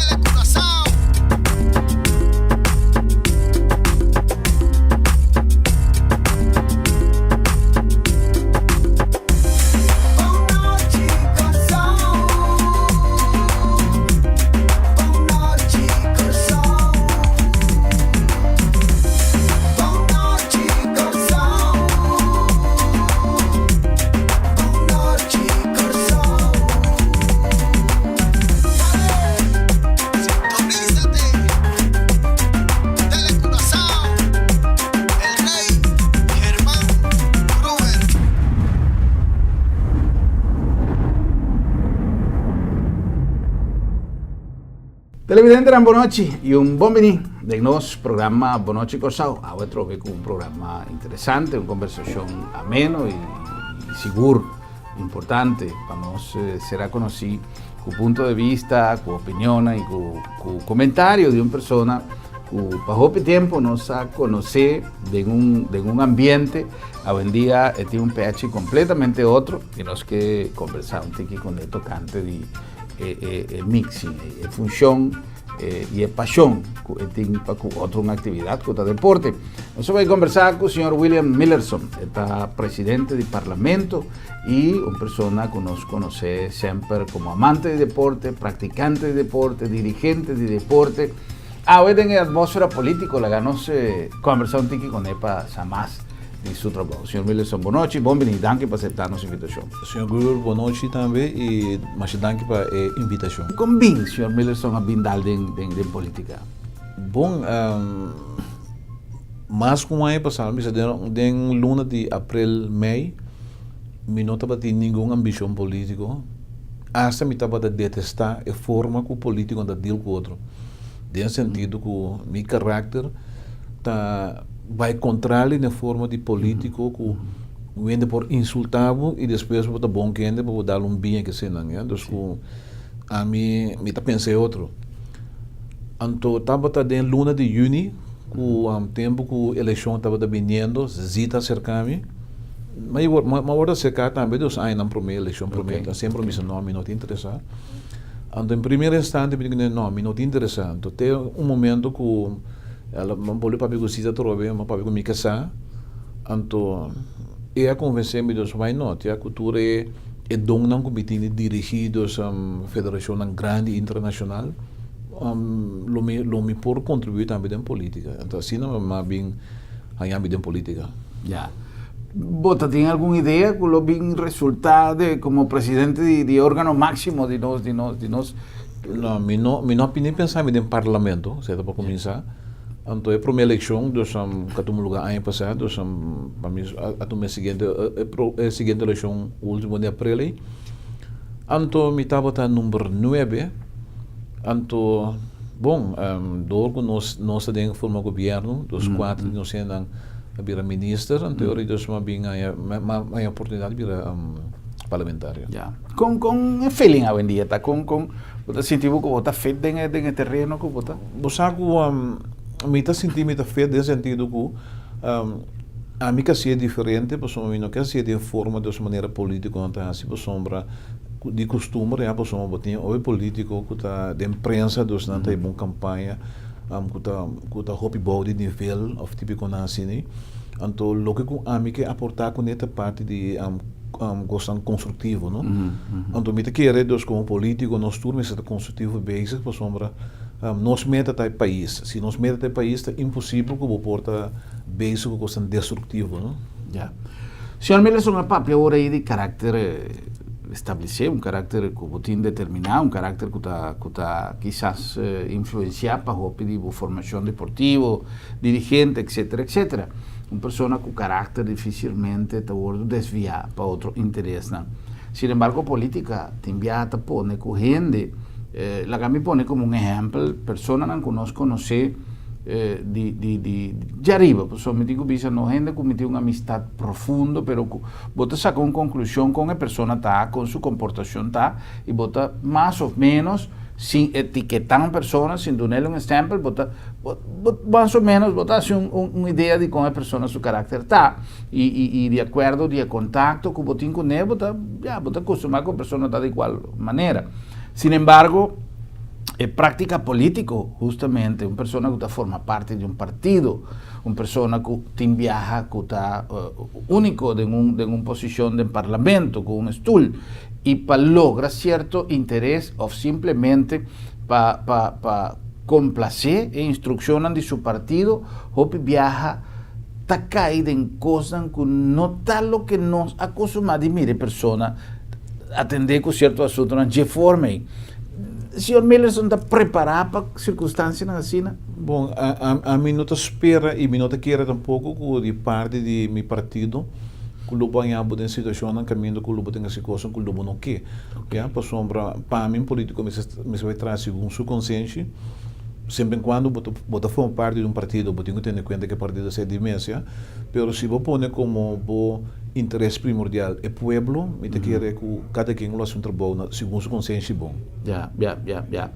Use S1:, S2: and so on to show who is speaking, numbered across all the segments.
S1: Telecuraçao. Sintonízate. Telecuraçao. El Rey Germán Gruber.
S2: Televidentenan bonochi y un bon bini den nos programa Bonochi Kòrsou. Awe trobe ku un programa interesante, un kombersashon ameno y sigur importante pa nos sera konosí ku punto de vista, ku opinionnan y ku komentario di un persona ku pa hopi tempo nos a konosé den un den un ambiente. Awendia e tin un pechi kompletamente otro y nos ke kombersá un tiki kuné tokante di e mixing, e funcion y e pasion cu e tin pa cu otro un actividad cu ta deporte. Nos a bay conversa cu señor William Millerson, e ta presidente di Parlamento y un persona cu nos conoce semper como amante di deporte, practicante di deporte, dirigente di deporte. Awe den e atmosfera politico laga nos conversa un tiki con e pa sa mas di su trabou. Señor Millerson, bon nochi, bon bini, danki pa acepta nos invitacion.
S3: Señor Gruber, bon nochi tambe y masha danki pa e invitacion.
S2: Con bin señor Millerson a bin dal den den politica?
S3: Bon, mas cu un aña pasa, mi bisa den luna di april, mei, mi no tabatin ningun ambicion politico, hasta mi tabata detesta e forma cu politiconan ta deal cu otro, den sentido cu mi caracter ta bai contrali na e forma di politico cu un hende por insulta bo y despues bo ta bon cu hende pa bo dal un biña kesenan ya dus cu ami mi ta pensa e otro anto tabata den luna di juni cu tempo cu eleccion tabata biniendo Zita a cerca mi mi a wordo acerca tambe dos añanan prome eleccion prome semper mi bisa no mi no ta interesa anto en primer instante mi di no mi no ta interesa anto te un momento cu El a bolbe papia ku Sita atrobe, mi a papia ku mi kasá, anto e a konvensé mi dus why not, ya ku tur e e donnan ku mi tin di dirigí dus federashonnan grandi internashonal lo mi lo mi por kontribuí tambe den polítika. Anto asina mi a bin haña mi den polítika.
S2: Ya. Bo ta tin algun idea ku lo bin resultá de komo presidente di di e órgano máksimo di nos di nos di nos
S3: No, mi no, mi no a ni pensa mi den parlamento, esei ta pa kuminsá. Anto e promé elekshon, dus ku a tuma lugá aña pasá, dus pa mi a tuma e siguiente, e siguiente elekshon último di aprel ei. Anto mi tabata number nuebe, anto bon, dor ku nos nos ta den forma gobièrnu, dus kuater di nos hendenan a bira minister, anto e ora ei dus mi a bin haña, mi a haña oportunidat di bira parlamentario.
S2: Ya. Kon kon e feeling awendia ta? Kon kon bo ta sinti bo ku bo ta fit den e den e tereno ku bo ta?
S3: Bo sa ku mi ta sinti mi ta fit den sentido ku ami ke hasié diferente pasobra mi no ke hasié den forma di os manera politikonan ta hasi pasobra di kustumber ya pasobra bo tin hopi politiko ku ta den prensa dus nan ta hiba un kampaña ku ta ku ta hopi bou di nivel òf tipikonan asina anto loke ku ami ke aportá kuné ta parti di Cosnan constructivo, no? Anto mi ta kere dus como politico nos tur mester ta constructivo bezig pasobra nos meta ta e pais. Si nos meta ta e pais ta imposibel cu bo por ta bezig cu cosnan destructivo, no?
S2: Ya. Señor Millerson a papia ora ei di caracter establece, un caracter cu bo tin determina, un caracter cu ta cu ta kisas influencia pa hopi di bo formacion deportivo, dirigente, etcetera, etcetera. Un persona ku karakter difisilmente ta wordu desviá pa otro interesnan. Sin embargo, polítika tin biaha ta pone ku hende, laga mi pone komo un ehèmpel, personanan ku nos konosé di di di djariba, pasobra mi tin ku bisa no hende ku mi tin un amistat profundo, pero ku bo ta saka un konklushon kon e persona ta, kon su komportashon ta, i bo ta mas òf ménos sin etiketá un persona, sin dun'el un estèmpel, bo ta Bo mas o menos bo ta hasi un un idea di kon e persona su karakter ta i i i di akuerdo di e kontakto ku bo tin kuné bo ta ya bo ta kustumá ku e persona ta di kual manera. Sin embargo. E práktika polítiko, hustamente, un persona ku ta forma parti di un partido, un persona ku tin biaha ku ta úniko den un den un posishon den parlamento ku un stul i pa logra sierto interes òf simplemente pa pa pa komplasé e instrukshonnan di su partido, hopi biaha ta kai den kosnan ku no ta loke nos a kustumá di mira e persona atendé ku sierto asuntunan dje forma ei. Señor Millerson ta prepará pa sirkunstansianan asina?
S3: Bon, ami no ta spera i mi no ta kere tampoko ku di parti di mi partido ku lo bo haña bo den situashonnan kaminda ku lo bo tin hasi kosnan ku lo bo no ke. Ya, pasobra pa mi un polítiko mester mester bai traha segun su konsenshi. Semper en kuando bo ta bo ta forma parti di un partido, bo tin ku tene kuenta ku e partido a ser di mes, ya. Pero si bo pone komo bo interes primordial e pueblo, mi ta kere ku kada ken lo hasi un trabou na segun su konsenshi bon.
S2: Ya, ya, ya, ya.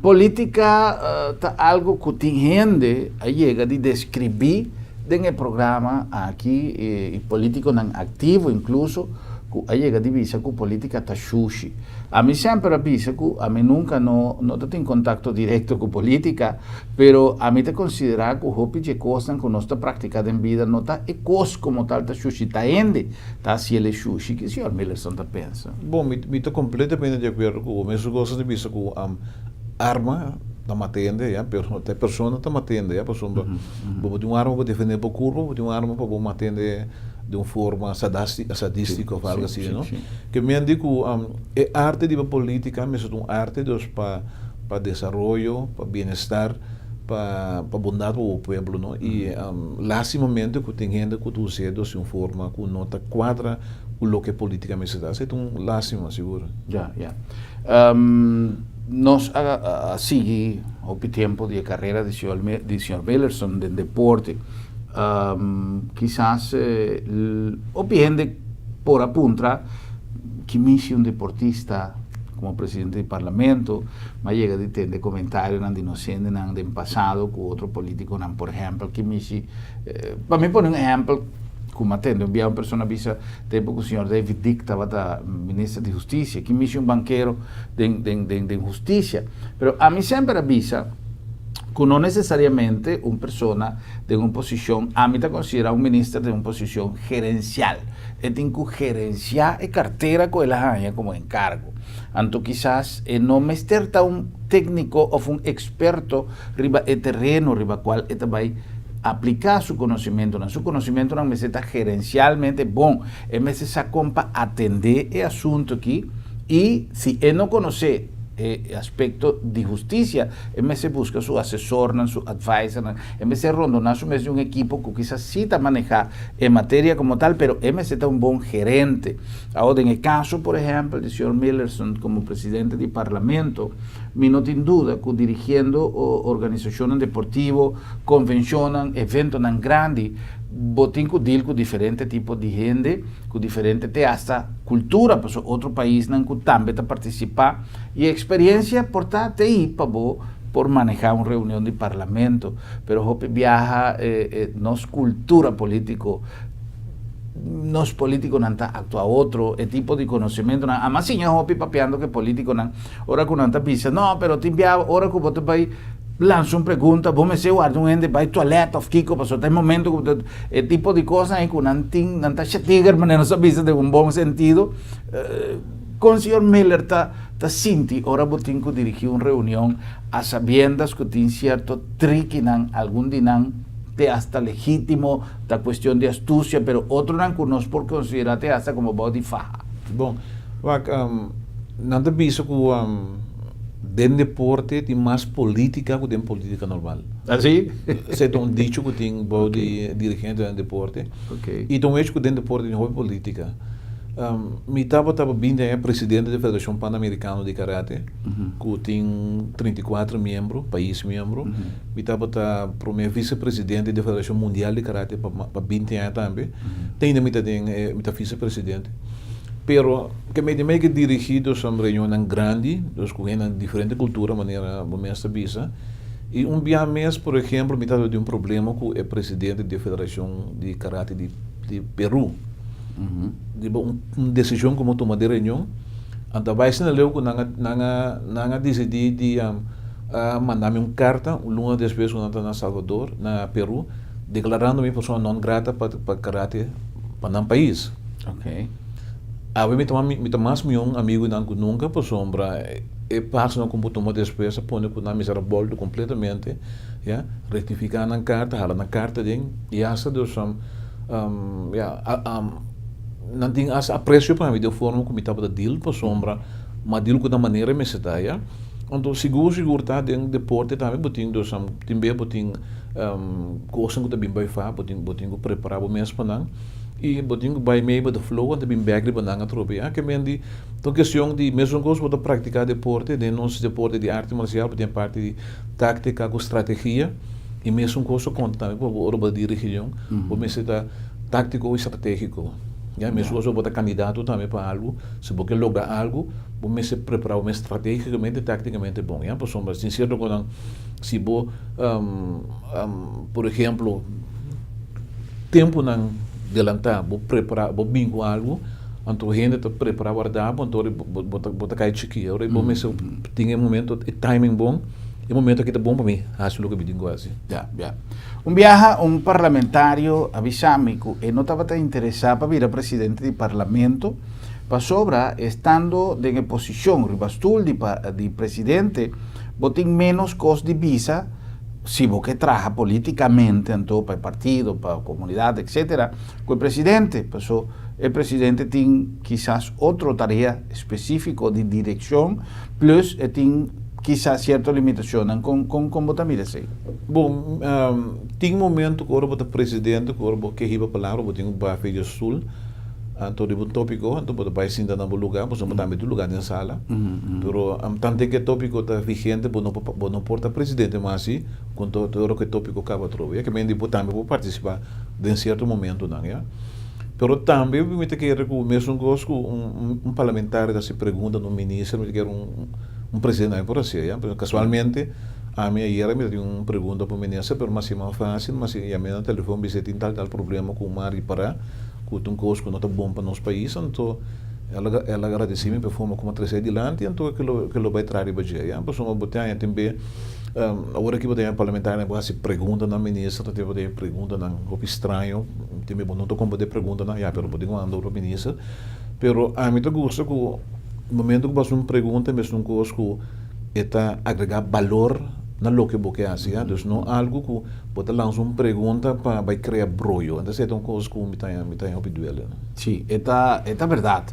S2: Politica ta algo ku tin hende a yega di deskribí den e programa aki i politikonan aktivo inkluso ku a yega di bisa ku politica ta shushi. Ami semper a bisa ku ami nunka no no ta tin kontakto direkto ku politica, Pero ami ta konsiderá ku hopi dje kosnan ku nos ta praktiká den bida no ta e kos komo tal ta shushi, ta hende ta hasi el e shushi. Ki señor Millerson ta pensa?
S3: Bon, mi mi ta kompletamente di akuerdo ku bo. Mesun kos ta bisa ku arma ta mata hende, ya, pero ta e persona ta mata hende, ya, pasobra bo por tin un arma pa defendé bo kurpa, bo por tin un arma pa bo mata hende den un forma sadístiko òf algu asina, no? Ke men di ku e arte di polítika mester ta un arte dus pa pa desaroyo, pa bienestar, pa pa bondad pa bo pueblo no y lastimamente cu tin hende cu ta usa dos di un forma cu no ta cuadra cu loke politica mester ta haci, ta un lastima sigur.
S2: Ya, ya. Nos a sigui hopi tempo di e carera di señor di señor Millerson den deporte. Kisas hopi hende por a puntra ki mishi un deportista Como presidente di parlamento, m'a yega di tende comentarionan di nos hendenan den pasado cu otro politiconan, por ehempel, ki mishi, pa mi pone un ehempel cu m'a tende un bia un persona bisa tempo cu señor David Dick tabata minister di husticia, ki mishi un bankero den den den den husticia. Pero ami semper a bisa cu no necesariamente un persona den un posicion, ami ta considera un minister den un posicion gerencial, E tin ku gerensiá e kartera ku el a haña komo enkargo. Anto kisas e no mester ta un tékniko òf un eksperto riba e tereno riba kual e ta bai apliká su konosementunan. Su konosementunan mester ta gerensialmente bon. E mester sa kon pa atendé e asuntu akí i si e no konosé e aspekto di hustisia, e mester buska su asesornan, su advisornan. E mester rondoná su mes di un ekipo ku kisas sí ta manehá e materia como tal, pero e mester ta un bon gerente. Awor den e caso, por ehempel, di señor Millerson como presidente di Parlamento, mi no tin duda cu dirigiendo organisacionnan deportivo, convencionnan, eventonan grandi, bo tin cu deal cu diferente tipo di hende, cu diferente te hasta cultura, pasobra otro paisnan cu tambe ta participa y e experiencia por ta te ahi pa bo por maneha un reunion di Parlamento. Pero hopi biaha nos cultura politico, nos politiconan ta actua otro, e tipo di conocimentonan, ama siña hopi papiando cu e politiconan, ora cu nan ta bisa, no, pero tin biaha ora cu bo ta bay lansa un pregunta, bo mester warda un hende bay toilet of kico, pasobra ta e momento cu bo ta, e tipo di cosnan ey cu nan tin, nan ta shatiger, manera nos ta bisa den un bon sentido. Con señor Miller ta ta sinti ora bo tin cu dirigi un reunion a sabiendas cu tin cierto trikinan, algun di nan te hasta legitimo, ta cuestion di astucia, pero otronan cu nos por considera te hasta como bao di faha?
S3: Bon, wak, nan ta bisa cu den deporte tin mas politica cu den politica normal.
S2: Asi?
S3: Esei ta un dicho cu tin bao di dirigentenan den deporte. Y ta un hecho cu den deporte tin hopi politica. Mi tabata pa binti aña presidente di Federashon Panamerikano di Karate, ku tin 34 miembro, pais miembro. Mi tabata promé visepresidente di Federashon Mundial di Karate pa pa binti aña tambe. Te ainda mi ta den e, mi ta visepresidente. Pero ke mei di mei ke dirigí dos reunionnan grandi, dos ku hendenan di diferente kultura manera bo mes ta bisa. I un bia mes, por ehemplo, mi tabata den un problema ku e presidente di e Federashon di Karate di di Peru. Riba un desishon ku bo tuma den reunion. Anto bai asina leu ku nan a nan a nan a disidí di a manda mi un karta un luna despues ku nan ta na Salvador, na Peru, deklarando mi persona non grata pa pa karate pa nan pais. Awe mi ta mi ta mas mion amigunan ku nunka pasobra e pasonan ku bo tuma despues a pone ku nan mester a bolto kompletamente, ya, rektifiká nan karta, hala nan karta aden i asta dus ya nan tin asta apresio pa mi den forma ku mi tabata deal pasobra mi a deal ku nan manera mester ta, ya. Anto sigur sigur ta den deporte tambe bo tin dus tin bes bo tin kosnan ku ta bin bai fa bo tin bo tin ku prepará bo mes pa nan. I bo tin ku bai mei bo ta flow anto bin bek riba nan atrobe. Ya ke men di ta un kestion di mesun kos bo ta praktiká deporte, den nos deporte di arte marsial bo tin e parti di taktika ku strategia i mesun kos ta konta tambe pa bo ora bo ta dirigi yon bo mester ta taktiko i strategiko. Ya mesun kos ora bo ta kandidato tambe pa algu si bo ke logra algu bo mester prepará bo mes strategikamente taktikamente bon ya pasobra tin sierto kosnan si bo por ehemplo. Tempunan delantá bo prepará, bo bin ku algu, anto hende ta prepará wardá bo, anto ora bo ta bo ta kai chikí. Ora bo mester tin e momento, e timing bon, e momento aki ta bon pa mi hasi loke mi tin ku hasi.
S2: Ya, ya. Un biaha un parlamentario a bisa mi ku e no tabata interesá pa bira presidente di parlamento pasobra estando den e posishon riba stul di di presidente bo tin ménos kos di bisa Si bo ke traha politikamente anto pa e partido, pa komunidat etcetera ku e presidente, paso e presidente tin kisas otro tarea spesifiko di direkshon plus e tin kisas sierto limitashonnan. Kon kon kon bo ta mira esei?
S3: Bon, tin momento ku ora bo ta presidente ku ora bo ke hiba palabra bo tin ku baha fecha stul. Anto riba un tópiko, anto bo ta bai sinta na bo lugá, pasobra bo tambe tin lugá den sala. Pero tanten ku e tópiko ta vigente, bo no por bo no por ta presidente mas si ku te ora ku e tópiko kaba atrobe. Ya ke men di bo tambe por partisipá den sierto momentunan, ya. Pero tambe mi ta kere ku mesun kos ku un un parlamentario ta hasi pregunta na un minister, mi ta kere un un presidente tambe por hasié, ya. Pasobra kasualmente ami ayera mi ta tin un pregunta pa un minister, pero mi a hasi mas fásil, mi a hasi yam'é na telefòn bis'é tin tal tal problema ku mi a ripará. Ku ta un kos ku no ta bon pa nos pais, anto el a el a gradisí mi pa e forma ku mi a trese dilanti, anto ke lo ke lo bai traha riba dje. Ya, pasobra bo tin aña tin be awor aki bo ta haña parlamentarionan ku hasi preguntanan minister, ta tin bo ta haña preguntanan hopi straño, tin be bo no ta komprendé preguntanan, ya, pero bo tin ku manda otro minister. Pero ami ta gusta ku momento ku bo hasi un pregunta mester un kos ku e ta agregá balor na loke bo ke hasi, ya, dus no algu ku. Bo ta lansa un pregunta pa bai krea broyo. Entonces e ta un kos ku mi ta mi ta hopi duele.
S2: Sí, e ta e ta bèrdat.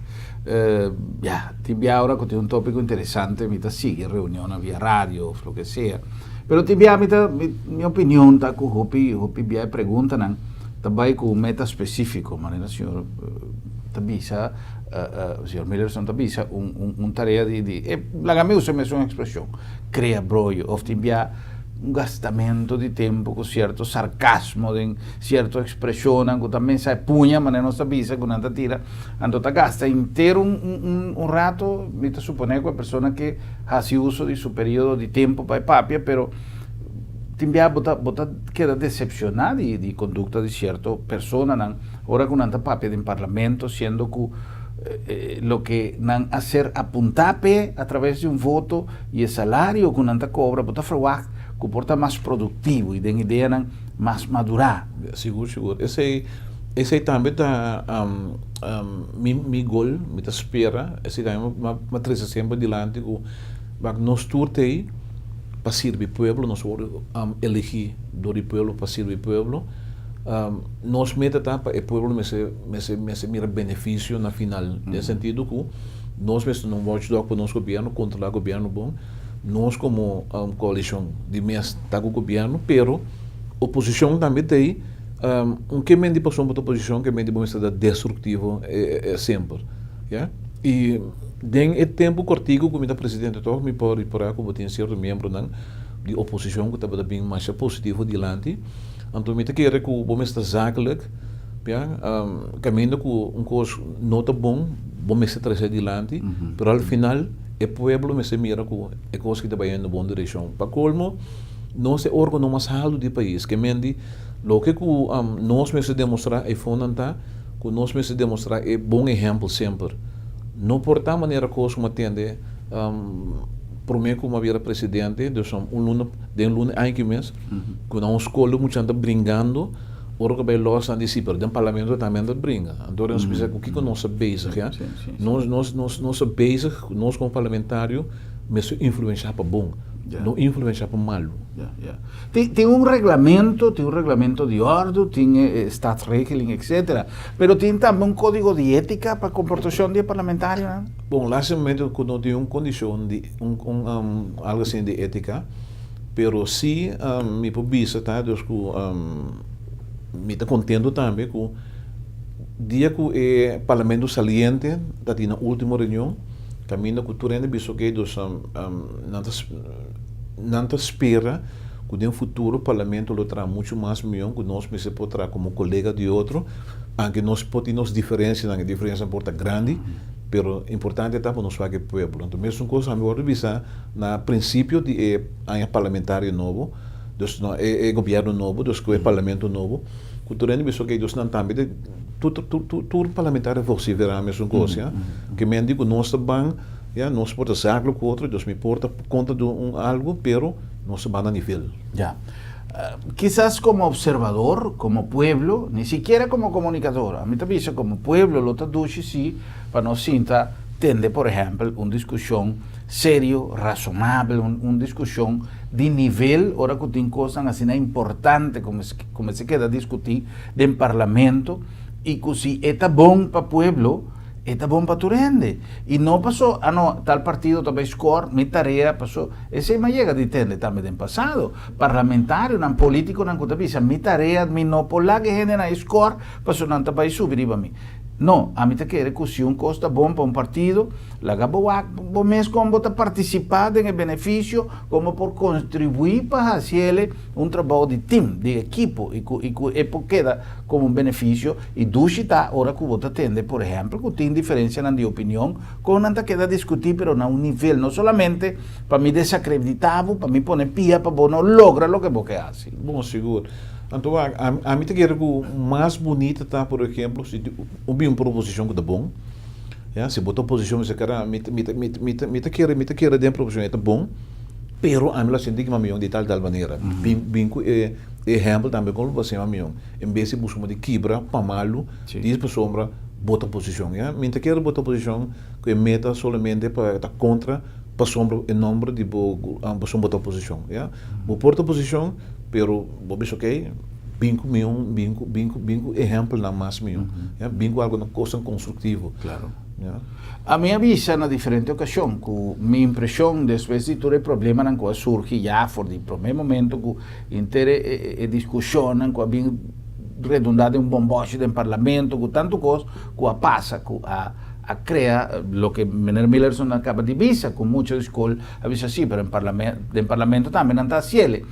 S2: Ya, tin bia ora ku tin un tópiko interesante mi ta sigui reunionnan via radio òf loke sea. Pero tin bia mi ta mi mi opinion ta ku hopi hopi bia e preguntanan ta bai ku un meta spesífiko, manera señor ta bisa, señor Millerson ta bisa un un un tarea di di e laga mi usa mesun ekspreshon, krea broyo òf tin bia Un gastamento di tempu ku sierto sarkasmo den sierto ekspreshonnan ku ta mesa e puña, manera nos ta bisa ku nan ta tira, anto ta gasta henter un un un rato, mi ta suponé ku e persona ke hasi uso di su periodo di tempu pa e papia, pero tin bia bo ta bo ta keda desepshoná di di kondukta di sierto personanan ora ku nan ta papia den parlamento siendo ku loke nan a ser apuntá p'e atraves di un voto. I e salario ku nan ta kobra bo ta ferwagt ku por ta mas produktivo i den ideanan mas madurá.
S3: Sigur, sigur. Esei, esei tambe ta mi, mi gol, mi ta spera, esei tambe mi a trese semper dilanti ku bak nos tur ta ei pa sirbi pueblo, nos wòrdu eligí dor di pueblo pa sirbi pueblo. Nos meta ta pa e pueblo mester, mester, mester mira benefisio na final, den sentido ku. Nos mester un watchdog pa nos gobierno, controla gobierno bon. Nos como coalicion di mes ta cu gobierno, pero oposicion tambe ta ey. Un ke men di pasobra bo ta oposicion ke men di bo mester ta destructivo semper, ya. Y den e tempo cortico cu mi ta presidente toch mi por ripara cu bo tin cierto miembronan di oposicion cu tabata bin masha positivo dilanti. Anto mi ta kere cu bo mester ta zakelijk, ya, caminda cu un cos no ta bon, bo mester trece dilanti, pero al final e pueblo mester mira cu e cos aki ta bayendo bon direccion. Pa colmo, nos ta e organo mas halto di pais, ke men di loke cu nos mester demostra, e fonnan ta cu nos mester demostra e bon ehempel semper. No por ta manera kos ku mi a tende promé ku mi a bira presidente, dus un luna, den luna aña ki mes, ku na un skol e muchanan ta bringando, ora ku a bai lòs nan di si, pero den parlamento tambe nan ta bringa. Anto nos bisa ku kiko nos ta bezig, ya? Nos, nos, nos, nos ta bezig, nos komo parlamentario mester influenshá pa bon, no influenshá pa malu.
S2: Ya, ya. Tin, tin un reglamento, tin un reglamento di òrdu, tin e staatsregeling, etcetera. Pero tin tambe un kódigo di étika pa komportashon di e parlamentarionan?
S3: Bon, laatste momento ku no tin un kondishon di un, un algu asina di étika, pero si mi por bisa ta dus ku mi ta kontento tambe ku dia ku e parlamento saliente ta tin nan último reunion, kaminda ku tur hende bisa oke dus nan ta Nan ta spera ku den futuro Parlamento lo traha muchu mas mion ku nos mester por traha komo kolega di otro, anke nos por tin nos diferensianan, e diferensianan por ta grandi, pero importante ta pa nos wak e pueblo. Anto mesun kos ami wòrdu bisa na prinsipio di e aña parlamentario nobo, dus no e gobièrnu nobo, dus ku e Parlamento nobo, ku tur hende bisa oke dus nan tambe ta tur tur tur parlamentario vosiferá mesun kos ya, ke men di ku nos ta ban. Ya, nos por ta zakelijk ku otro, dus mi por ta kontra di un algu, pero nos ta banda nivel.
S2: Ya. Kisas komo observador, komo pueblo, ni sikiera komo komunikador, ami ta bisa komo pueblo lo ta dushi si pa nos sinta tende por ehèmpel un diskushon serio, rasonabel, un diskushon di nivel ora ku tin kosnan asina importante ku mester keda diskutí den parlamento i ku si e ta bon pa pueblo, E ta bon pa tur hende. I no paso, ah no, tal partido ta bay score, mi tarea paso. Esey mi a yega di tende tambe den pasado. Parlamentarionan, politiconan cu ta bisa, mi tarea, mi no por laga e hendenan e score, paso nan ta bay subi riba mi. No, ami ta kere cu si un cos ta bon pa un partido, laga bo wak bo mes con bo ta participa den e beneficio, con bo por contribui pa haciele un trabao di team, di ekipo, i cu, i cu e por keda como un beneficio. I dushi ta ora ku bo ta tende, por ehèmpel, ku tin diferensianan di opinion, kon nan ta keda diskutí pero na un nivel, no solamente pa mi desakreditá bo, pa mi pone pia pa bo no logra loke bo ke hasi.
S3: Bon, sigur. Anto wak, ami ta kere ku mas bunita ta, por ehemplo, si bo bin un proposishon ku ta bon, ya, si bo ta oposishon mi sa kara, mi ta, mi ta, mi ta, mi ta kere, mi ta kere den proposishon e ta bon, pero ami lo a sinti ku mi a mion di tal tal manera. Bin, bin ku e ehèmpel tambe kon lo bo hasi mi a mion. En bes di buska di kibra pa malu, dis pasobra bo ta oposicion. Ya, mi ta kere bo ta oposicion ku e meta solamente pa ta kontra pasobra e nomber di bo pasobra bo ta oposicion. Ya, bo por ta oposicion pero bo bisa ok, bin ku mi un, bin ku, bin ku, bin ku ehempelnan mas mihó. Ya, bin ku algu kosnan konstruktivo.
S2: Klaro.
S3: Ya.
S2: Ami a bisa na diferente okashon ku mi impreshon despues di tur e problemanan ku a surgi ya for di promé momento ku Henter e diskushonnan ku a bin redundá den un bombòshi den parlamento ku tantu kos ku a pasa ku a a krea loke meneer Millerson a kaba di bisa ku mucha di skol a bisa si pero den parlamento tambe nan ta hasiele.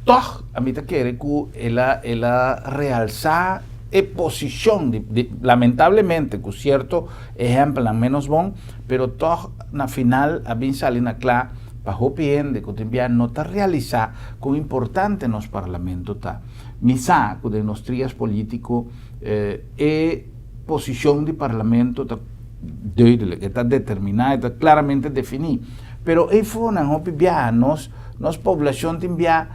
S2: Tòg ami ta kere ku el a el a realsá e posishon di di lamentablemente ku sierto ehèmpelnan ménos bon pero tòg na final a bin sali na kla Pa hopi hende ku tin bia no ta realisá kon importante nos parlamento ta. Mi sa ku den nos trias polítiko e posishon di parlamento ta duidelijk, e ta determiná, e ta klaramente definí. Pero eifonan hopi biaha nos nos poblashon tin bia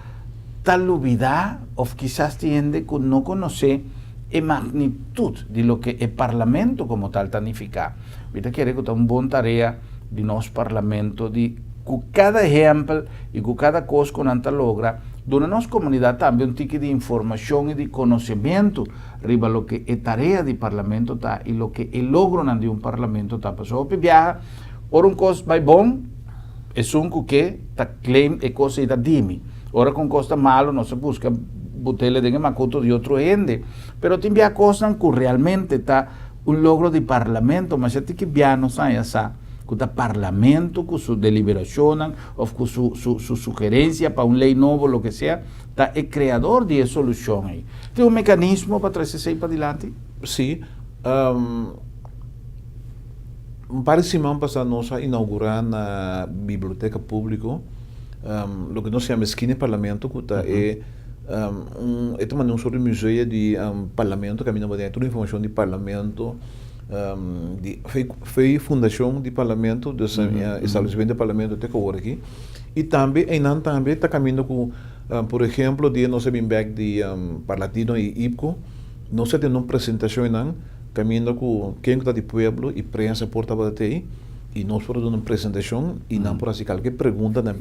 S2: ta lubidá òf kisas tin hende ku no konosé e magnitut di loke e parlamento komo tal ta nifiká. Mi ta kere ku ta un bon tarea di nos parlamento di ku kada ehèmpel i ku kada kos ku nan ta logra duna nos komunidat tambe un tiki di informashon i di konosementu riba loke e tarea di parlamento ta i loke e logronan di un parlamento ta. Pasobra hopi biaha ora un kos bai bon esun ku ke ta claim e kos ei ta di mi. Ora ku un kos ta malu nos ta buska butele den e makutu di otro hende. Pero tin biaha kosnan ku realmente ta Un logro di Parlamento, masha tiki bia nos haña sa ku ta Parlamento ku su deliberashonnan òf ku su su su sugerensia pa un lei nobo loke sea, ta e kreador di e solushon ei. Tin un mekanismo pa trese esei padilanti?
S3: Sí. Un par di siman pasá nos a inaugurá na Biblioteka Públiko loke nos yama Eskina di Parlamento ku ta e Un e ta manda un sort di museo di parlamento kaminda bo ta haña tur informashon di parlamento. Di fe fundashon di parlamento, dus establecimento di parlamento te ku awor aki. I tambe einan tambe ta kaminda ku, por ehemplo, dia nos a bin bek di Parlatino i IPCO, nos a tene un presentashon einan kaminda ku ken ku ta di pueblo i prensa por tabata tei i nos por a duna un presentashon i nan por hasi kalke pregunta na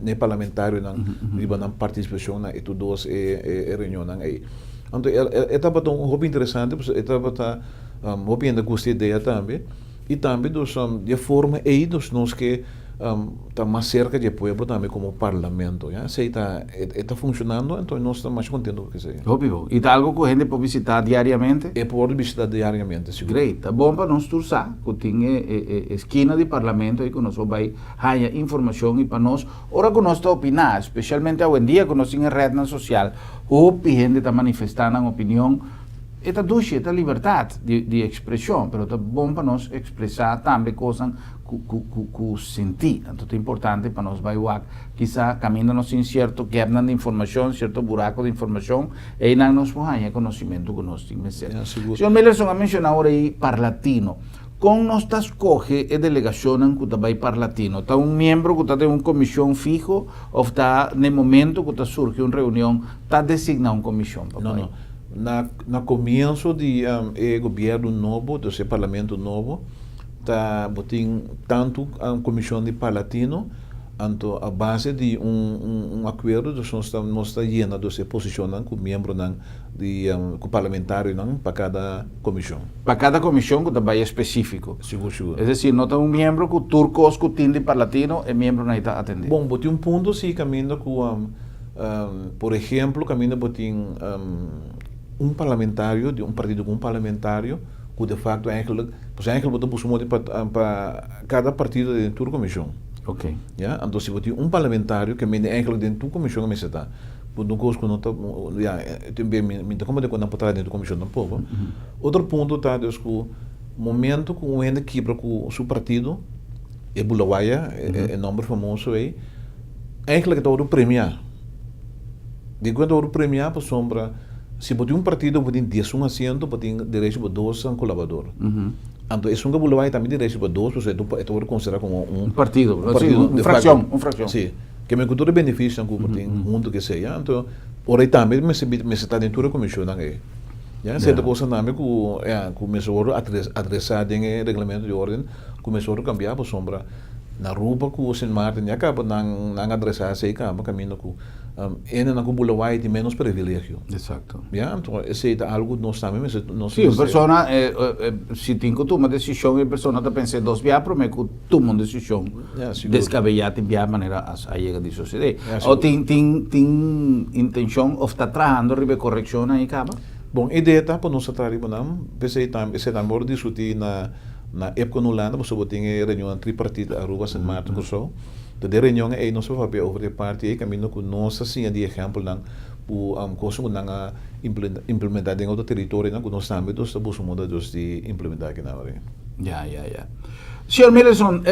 S3: e parlamentarionan riba nan partisipashon na e tur dos e reunionnan ei. Anto e tabata un hopi interesante pasobra e tabata Hopi hende gusta e idea tambe i tambe dus di e forma ei dus nos ke ta mas serka di e pueblo tambe komo parlamento ya esei ta e ta funshonando enton nos ta masha kontento ku esei.
S2: Hopi bon. I ta algu ku hende por bisitá diariamente?
S3: E por wòrdu bisitá diariamente sigur.
S2: Great. Ta bon pa nos tur sa ku tin e e eskina di parlamento ei ku nos por bai haña informashon i pa nos ora ku nos ta opiná espeshalmente awendia ku nos tin e retnan sosial hopi hende ta manifestá nan opinion. E ta dushi, e ta libertat di ekspreshon, pero ta bon pa nos ekspresá tambe kosnan ku sintí. Anto ta importante pa nos bai wak kisa kaminda nos tin sierto gèpnan di informashon, sierto burako di informashon, einan nos por haña e konosimentu ku nos tin mester. Señor Millerson a menshoná ora ei Parlatino. Kon nos ta skohe e delegashonnan ku ta bai Parlatino? Ta un miembro ku ta den un komishon fiho òf ta n'e momento ku ta surgi un reunion ta designá un komishon pa bai?
S3: Na na komienso di e gobièrnu nobo, dus e parlamento nobo, ta bo tin tantu komishon di Parlatino, anto a base di un un un akuerdo dus nos ta nos ta yena dus e posishonnan ku miembronan di ku parlamentarionan pa kada komishon.
S2: Pa kada komishon ku ta bai espesífiko.
S3: Sigur sigur.
S2: Es desir, no ta un miembro ku tur kos ku tin di Parlatino e miembronan ei ta atendé.
S3: Bon, bo tin un punto si kaminda ku Por ehemplo, kaminda bo tin un parlamentario di un partido ku un parlamentario ku de facto eigenlijk, pues eigenlijk bo ta buska modo pa pa kada partido den tur komishon.
S2: Ok.
S3: Ya, anto si bo tin un parlamentario ke mende eigenlijk den tur komishon a mester ta. Bo no kos ku no ta, ya, tin be mi mi ta komprende ku nan por traha den tur komishon tampoko. Otro punto ta dus ku momento ku un hende kibra ku su partido, e bulawaya, e nomber famoso ei, Eigenlijk e ta wòrdu premiá. Dikon e ta wòrdu premiá? Pasobra si bo tin un partido bo tin diesun asiento, bo tin derecho pa dos kolabador. Anto esun ku a bula bai tambe tin derecho pa dos, pasobra e ta wòrdu konsiderá komo un
S2: Un partido,
S3: un partido,
S2: un frakshon, un frakshon.
S3: Si. Ke men ku tur e benefisionan ku bo tin huntu ke esei. Anto ora ei tambe mester mester ta den tur e komishonnan ei. Ya, sierto kosnan tambe ku ya ku mester wòrdu adresá den e reglamento di órden ku mester wòrdu kambiá pasobra Na Aruba ku Sint Maarten ya kaba nan nan adresá esei kaba kaminda ku hendenan ku bula wai tin ménos privilegio.
S2: Exacto.
S3: Ya, anto esei ta algu nos tambe mester nos
S2: Sí, un persona si tin ku tuma desishon e persona ta pensa dos bia promé ku tuma un desishon deskabeyá tin bia manera a yega di sosodé. O tin tin tin intenshon òf ta trahando riba e korekshonnan ei kaba?
S3: Bon, e idea ta pa nos a traha riba nan, p'esei tambe esei tambe wòrdu diskutí na Na epka na Hulanda pasobra bo tin e reunionnan tripartit Aruba, Sint Maarten, Kòrsou. Ta den reunion ei nos a papia over di e parti ei kaminda ku nos a siña di ehèmpelnan ku kos ku nan a implementá den otro teritorionan ku nos tambe dus ta buska moda dus di implementá aki nan ora.
S2: Ya, ya, ya. Señor Millerson,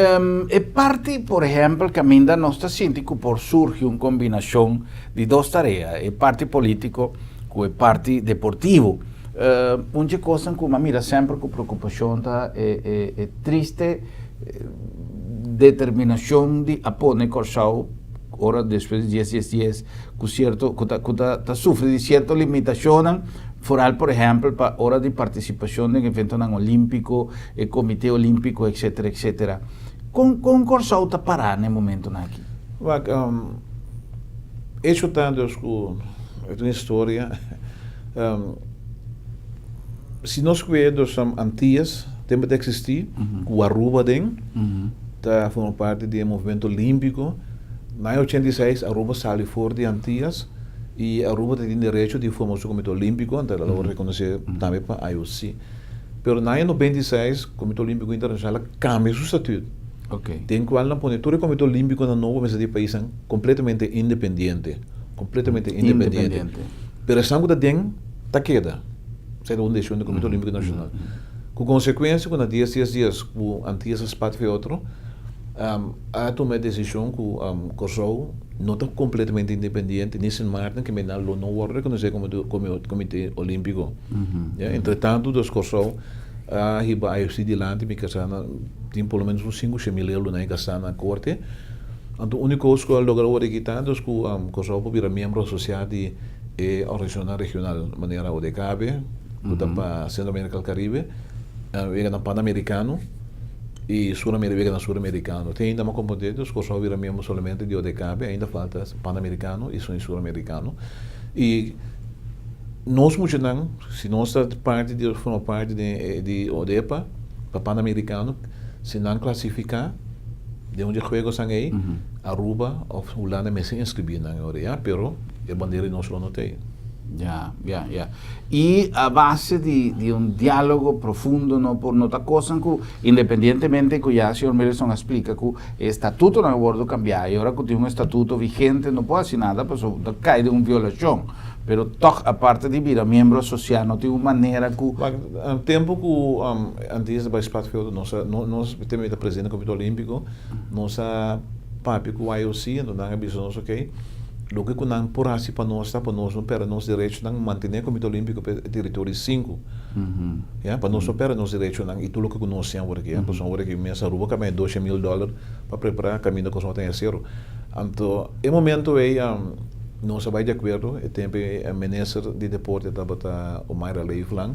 S2: e parti por ehèmpel kaminda nos ta sinti ku por surgi un kombinashon di dos tarea, e parti polítiko ku e parti deportivo. Un dje kosnan ku mi a mira semper ku preokupashon ta e triste determinashon di a pone Kòrsou ora despues di dies dies dies ku sierto ku ta ku ta ta sufri di sierto limitashonnan foral por ehèmpel pa ora di partisipashon den eventonan olímpiko e komite olímpiko etsetera etsetera. Kon kon Kòrsou ta pará na e momentonan aki?
S3: Wak, echo ta dus ku e ta un historia. Si nos kue dos Antillas tempu ta eksistí, ku Aruba den, ta forma parti di e movimento olímpiko. Na aña 86 Aruba sali for di Antillas i Aruba ta tin derecho di forma su komite olímpiko, anto el a wòrdu rekonosé tambe pa IOC. Pero na aña 96 Komite Olímpiko Internashonal a kambia su statut, den kual nan pone tur e komite olímpikonan nobo mester di paisnan kompletamente independiente, kompletamente independiente. Pero esnan ku ta den ta keda. Esei ta un desishon di Komite Olímpiko Nashonal. Ku konsekuensia ku na dies dies dies ku Antias a spat fe otro, a tuma e desishon ku Kòrsou no ta kompletamente independiente ni Sint Maarten ke menda lo no wòrdu rekonosé komo Komite Olímpiko. Ya, entretantu dus Kòrsou. A hiba IOC dilanti, mi kasá na tin por lo menos un sinku shen mil euro nan e kasá na korte. Anto úniko kos ku a logra wòrdu kitá dus ku Kòrsou por bira miembro asosiá di e organisashonnan regional manera ODKB, ku ta pa Sentro Amerika al Karibe, weganan Panamerikano i Sur weganan Suramerikano. Te ainda mi a komprondé dus Kòrsou a bira miembro solamente di ODKB, ainda falta Panamerikano i Suramerikano. I nos muchanan, si nos ta parti di, forma parti di di ODEPA, pa Panamerikano, si nan klasifiká den un di e juegosan ei, Aruba òf Hulanda mester inskribí nan e ora ya, pero e bandera di nos lo no ta ei.
S2: Ya, ya, ya. I a base di di un diálogo profundo no por no ta kosnan ku independientemente ku ya señor Millerson a splika ku e estatutonan a wòrdu kambiá i ora ku tin un estatuto vigente no por hasi nada pasobra ta kai den un violashon. Pero tòg aparte di bira miembro asosiá no tin un manera ku.
S3: Wak, tempu ku antes di bai Spatfield nos a, nos tempu mi ta presidente di Komite Olímpiko, nos a papia ku IOC, anto nan a bisa nos okey, loke ku nan por hasi pa nos ta pa nos no pèrdè nos derechonan, mantené Komite Olímpiko pa e teritorio sinku, ya, pa nos no pèrdè nos derechonan i tur loke ku nos tin awor aki, ya, pasobra awor aki mes Aruba kaba e dosha mil dòler pa prepará kaminda ku nos a tin asero. Anto e momento ei. Nos a bai di akuerdo, e tempu e minister di deporte tabata Omayra Leeflang,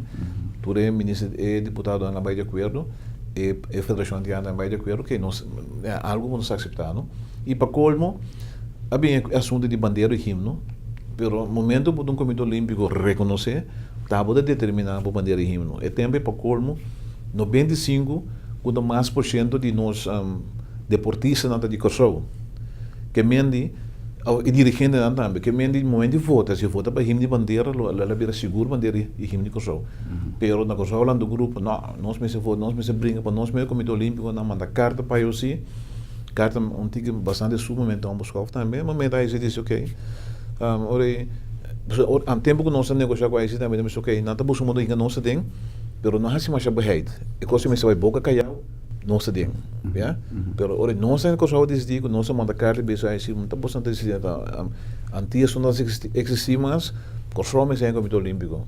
S3: tur e minister e diputadonan a bai di akuerdo, e e federashon antiano a bai di akuerdo ke nos algu ku nos ta akseptá no. I pa kolmo a bin e asuntu di bandera i himno, pero momento ku un komite olimpiko rekonosé ta bo ta determiná bo bandera i himno. E tempu pa kolmo 95 ku ta mas por shento di nos deportistanan ta di Kòrsou. Ke men di E dirigentenan tambe ke men di momento di vota, si vota pa himno di bandera lo a bira sigur bandera i himno di Kòrsou. Pero na Kòrsou lanta un grupo, no, nos mester vota, nos mester bringa pa nos medio Komite Olímpiko nan manda karta pa IOC, karta un tiki bastante sumamente onbeskòf tambe, ma meta IOC disi ok, ora e pasobra tempu ku nos a negoshá ku IOC tambe nan bisa ok, nan ta buska un modo hinka nos aden, pero no hasi masha beheit, e kos mester bai boka kayau. Nos ta den, ya. Pero ora nos ta den Kòrsou a disidí ku nos a manda karta i bisa ai si ta boso ta disidí ta Antias no ta eksistí mas, Kòrsou mester den Komite Olímpiko.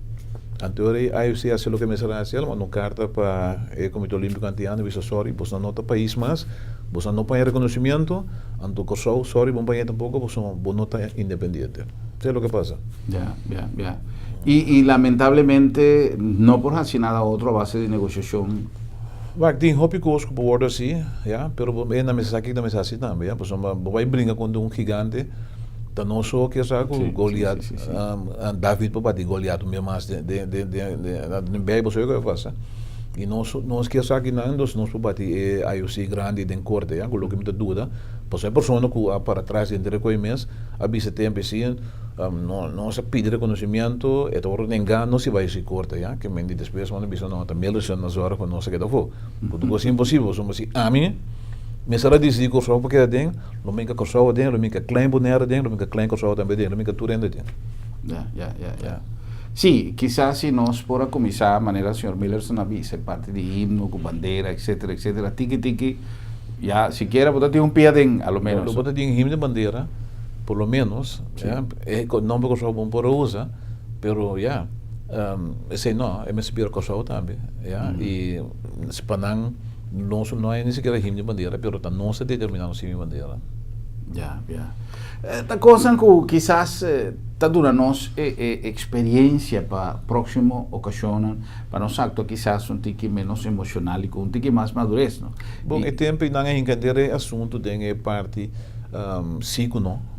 S3: Anto ora ei IOC a hasi loke mester a hasi, el a manda un karta pa e Komite Olímpiko Antiano i bisa sòri boso no ta pais mas, boso no paña rekonosimiento, anto Kòrsou sòri bo no paña tampoko pasobra bo no ta independiente. Esei loke pasa.
S2: Ya, ya, ya. I lamentablemente no por hasi nada otro a base di negosiashon.
S3: Wak, tin hopi kos ku por wòrdu hasi, ya, pero bo e na mester sa kiko ta mester hasi tambe, ya, pasobra bo bai bringa kontra un gigante, ta no so ke sa ku Goliat, David por bati Goliat un bia mas den den den den Beibel so e ku a pasa, i nos nos ke sa kinan nos por bati e IOC grandi den korte, ya, ku loke mi ta duda, pasobra e persona ku a para tras di henter e koe mes a bisa tempu esi. No nos a pidi reconocimiento, e ta worde nenga, nos si bay si corte ya, ke men di despues manda bisa no, ta Millerson na zorg pa nos a keda afo. Ku tur cos imposibel, pasobra si ami mester a dicidi Corsou pa keda aden, lo mi ka Corsou aden, lo mi ka Klein Bonaire aden, lo mi ka Klein Corsou tambe aden, lo mi ka tur hende aden.
S2: Ya, ya, ya, ya. Sí, kisas si nos por a cuminsa manera señor Millerson a bisa, e parti di himno cu bandera, etcetera, etcetera, tiki tiki, ya sikiera bo ta tin un pia aden, a lo menos.
S3: Lo bo ta tin himno y bandera. Por lo menos, ya, e nomber Kòrsou bon por a usa, pero ya, esei no, e mester bira Kòrsou tambe, ya, i pa nan nos no hay ni sikiera himno di bandera, pero ta nos ta determiná nos himno di bandera.
S2: Ya, ya. Ta kosnan ku kisas ta duna nos e e eksperiencia pa próksimo okashonnan, pa nos aktua kisas un tiki ménos emoshonal i ku un tiki mas madures, no?
S3: Bon, e tempu ei nan a hinka henter e asuntu den e parti Si ku no.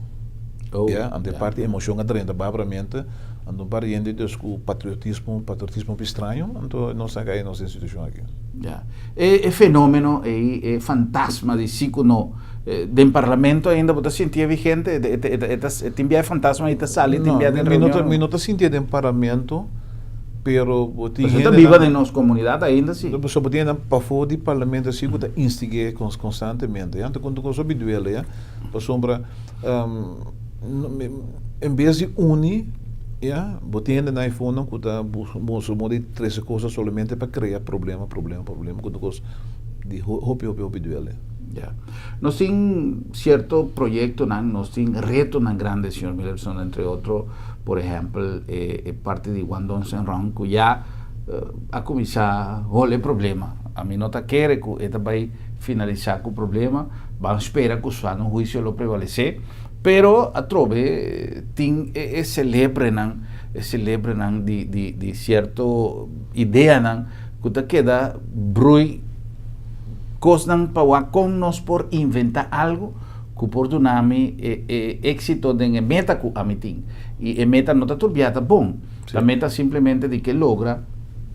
S3: Ya, anto e parti emocion a drenta barbaramente, anto un par di hende dus ku patriotismo, patriotismo hopi straño, anto nos a kai nos den situashon aki.
S2: Ya. E fenomeno ei, e fantasma di si ku no, den parlamento ainda bo ta sintié vigente? E ta, tin bia e fantasma ei ta sali, tin bia den reunion?
S3: No, mi no ta sintié den parlamento, pero bo tin
S2: hende. Pasobra ta biba den nos komunidat ainda si.
S3: Pasobra bo tin hendenan pafó di parlamento asi ku ta instig'é konstantemente. Ya, anto ku kos hopi duele ya. Pasobra en bes di uni ya, bo tin hendenan aifonan ku ta buska moda di trese kos solamente pa krea problema, problema, problema ku ta kos di hopi, hopi, hopi duele.
S2: Ya. Nos tin sierto proyektonan, nos tin retonan grandi, señor Millerson, entre otro. Por ehèmpel, e parti di One Dons and Run ku ya a kuminsá hole problema. Ami no ta kere ku e ta bai finalisá ku problema, ban spera ku sano huisio lo prevalesé, pero atrobe tin e celebrenan, e celebrenan di di di sierto ideanan ku ta keda brui kosnan pa wak kon nos por inventá algu ku por duna mi e e éksito den e meta ku ami tin. I e meta no ta tur bia ta bon. La meta simplemente di ke logra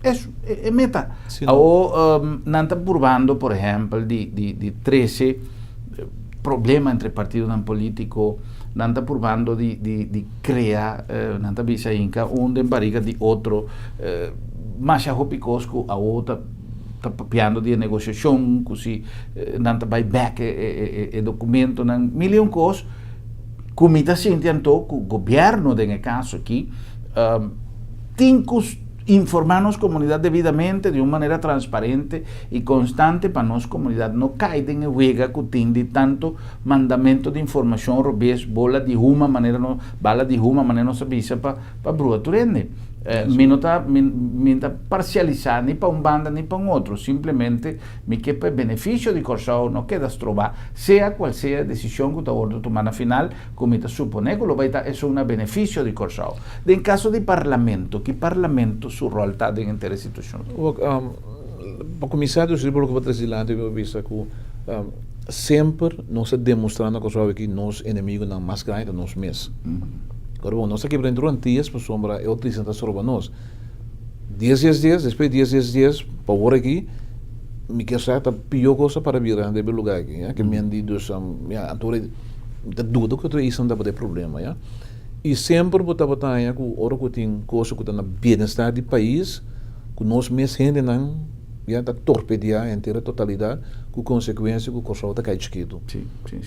S2: es e meta. Awo nan ta purbando por ehempel di di di trece problema entre partidonan politico, nan ta purbando di di di crea nan ta bisa hinca un den bariga di otro, masha hopi cos cu awo ta ta papiando di e negociacion cu si nan ta bay bek e e documentonan, mil y un cos. Ku mi ta sinti anto ku gobièrnu den e kaso aki tin ku informá nos komunidat debidamente di un manera transparente i konstante pa nos komunidat no kai den e wega ku tin di tantu mandamentu di informashon robes, bola di huma manera no bala di huma manera nos a bisa pa pa brua tur hende. Mi no ta mi mi ta parsialisá ni pa un banda ni pa un otro, simplemente Mi ke pa e benefisio di Kòrsou no keda strobá, sea kual sea e desishon ku ta wòrdu tumá na final, ku mi ta suponé ku lo bai ta esun na benefisio di Kòrsou. Den kaso di Parlamento, ki Parlamento su ròl ta den henter e situashon?
S3: Wak, pa kuminsá dus riba loke bo trese dilanti mi por bisa ku semper nos a demostrá na Kòrsou aki nos enemigunan mas grandi ta nos mes. Ora bon, nos a kebra dentro Antillas pasobra e otro isla ta stroba nos. Dies dies dies, despues dies dies dies, pa awor aki, mi kier sa ta pió cosa para bira den e lugar aki, ya, ke mi a di dus, ya, anto ora mi ta duda ku otro isla tabata e problema, ya. I semper bo tabata haña ku ora ku tin cosa ku ta na bienestar di pais, ku nos mes hendenan, ya, ta torpedeá henter e totalidat, ku konsekuensia ku Kòrsou ta kai chikitu,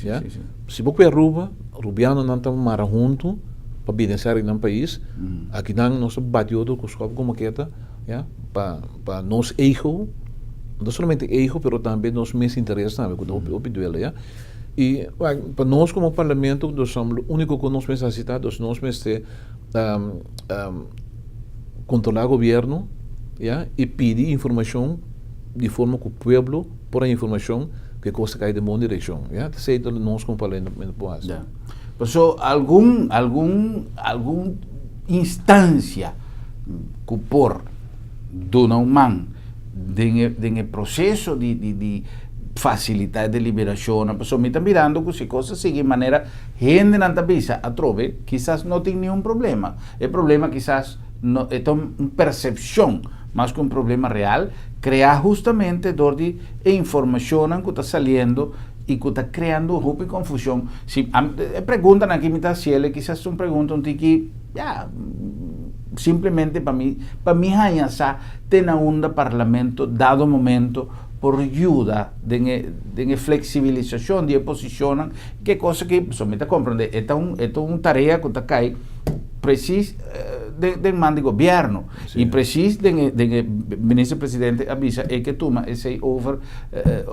S3: ya. Si bo kue Aruba, Rubianonan ta mara huntu pa bienestar di nan pais, akinan nos ta bati otro ku skòp ku maketa, ya, pa pa nos ego, no solamente ego pero tambe nos mes interes tambe ku ta hopi hopi duele, ya. I pa nos komo parlamento nos lo úniko ku nos mester hasi ta nos mester kontrolá gobièrnu, ya, i pidi informashon di forma ku pueblo por haña informashon ku e kos ta kai den bon direkshon, ya. Ta esei ta nos komo parlamento por hasi.
S2: Ya. Paso algun algun algun instansia ku por duna un man den e den e proseso di di di fasilitá e deliberashonnan, pasobra mi ta mirando ku si kos ta sigui manera hendenan ta bisa atrobe kisas no tin niun problema. E problema kisas no e ta un persepshon mas ku un problema real kreá hustamente dor di e informashonnan ku ta saliendo i ku ta kreando hopi konfushon. Si e preguntanan aki mi ta hasiel kisas ta un pregunta un tiki ya simplemente pa mi pa mi haña sa te na unda parlamento dado momento por yuda den e den e fleksibilisashon di e posishonnan ke kosa ki pasobra mi ta komprende e ta un e ta un tarea ku ta kai presis den den man di gobierno y presis den e den e minister presidente a bisa e ke tuma esey over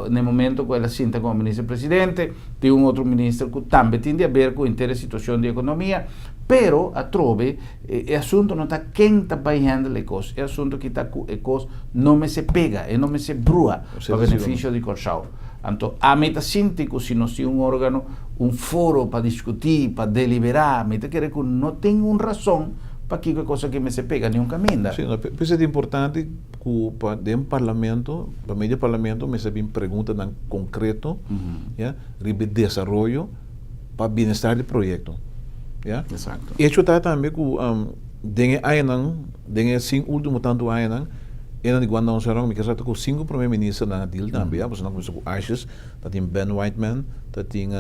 S2: na e momento ku el a sinta komo minister presidente tin un otro minister ku tambe tin di haber ku henter e situacion di economia pero atrobe e asunto no ta ken ta bay handle e kos e asunto ki ta ku e kos no mester pega e no mester brua pa beneficio di Kòrsou. Anto ami ta sinti ku si nos tin un órgano, un foro pa diskutí, pa deliberá, mi ta kere ku no tin un rason pakiko e kos aki mester pega niun kaminda.
S3: Sí, no, p'esei ta importante ku pa den parlamento, pa medio di parlamento mester bin preguntanan konkreto, ya, riba e desaroyo pa bienestar di proyekto, ya.
S2: Exacto.
S3: Echo ta tambe ku den e añanan, den e sin ultimo tantu añanan, Enan di Guandong Serong, mi ke sa ta ku sinku prome ministernan a deal tambe ya, pasobra nan kuminsa ku Asjes, ta tin Ben Whiteman, ta tin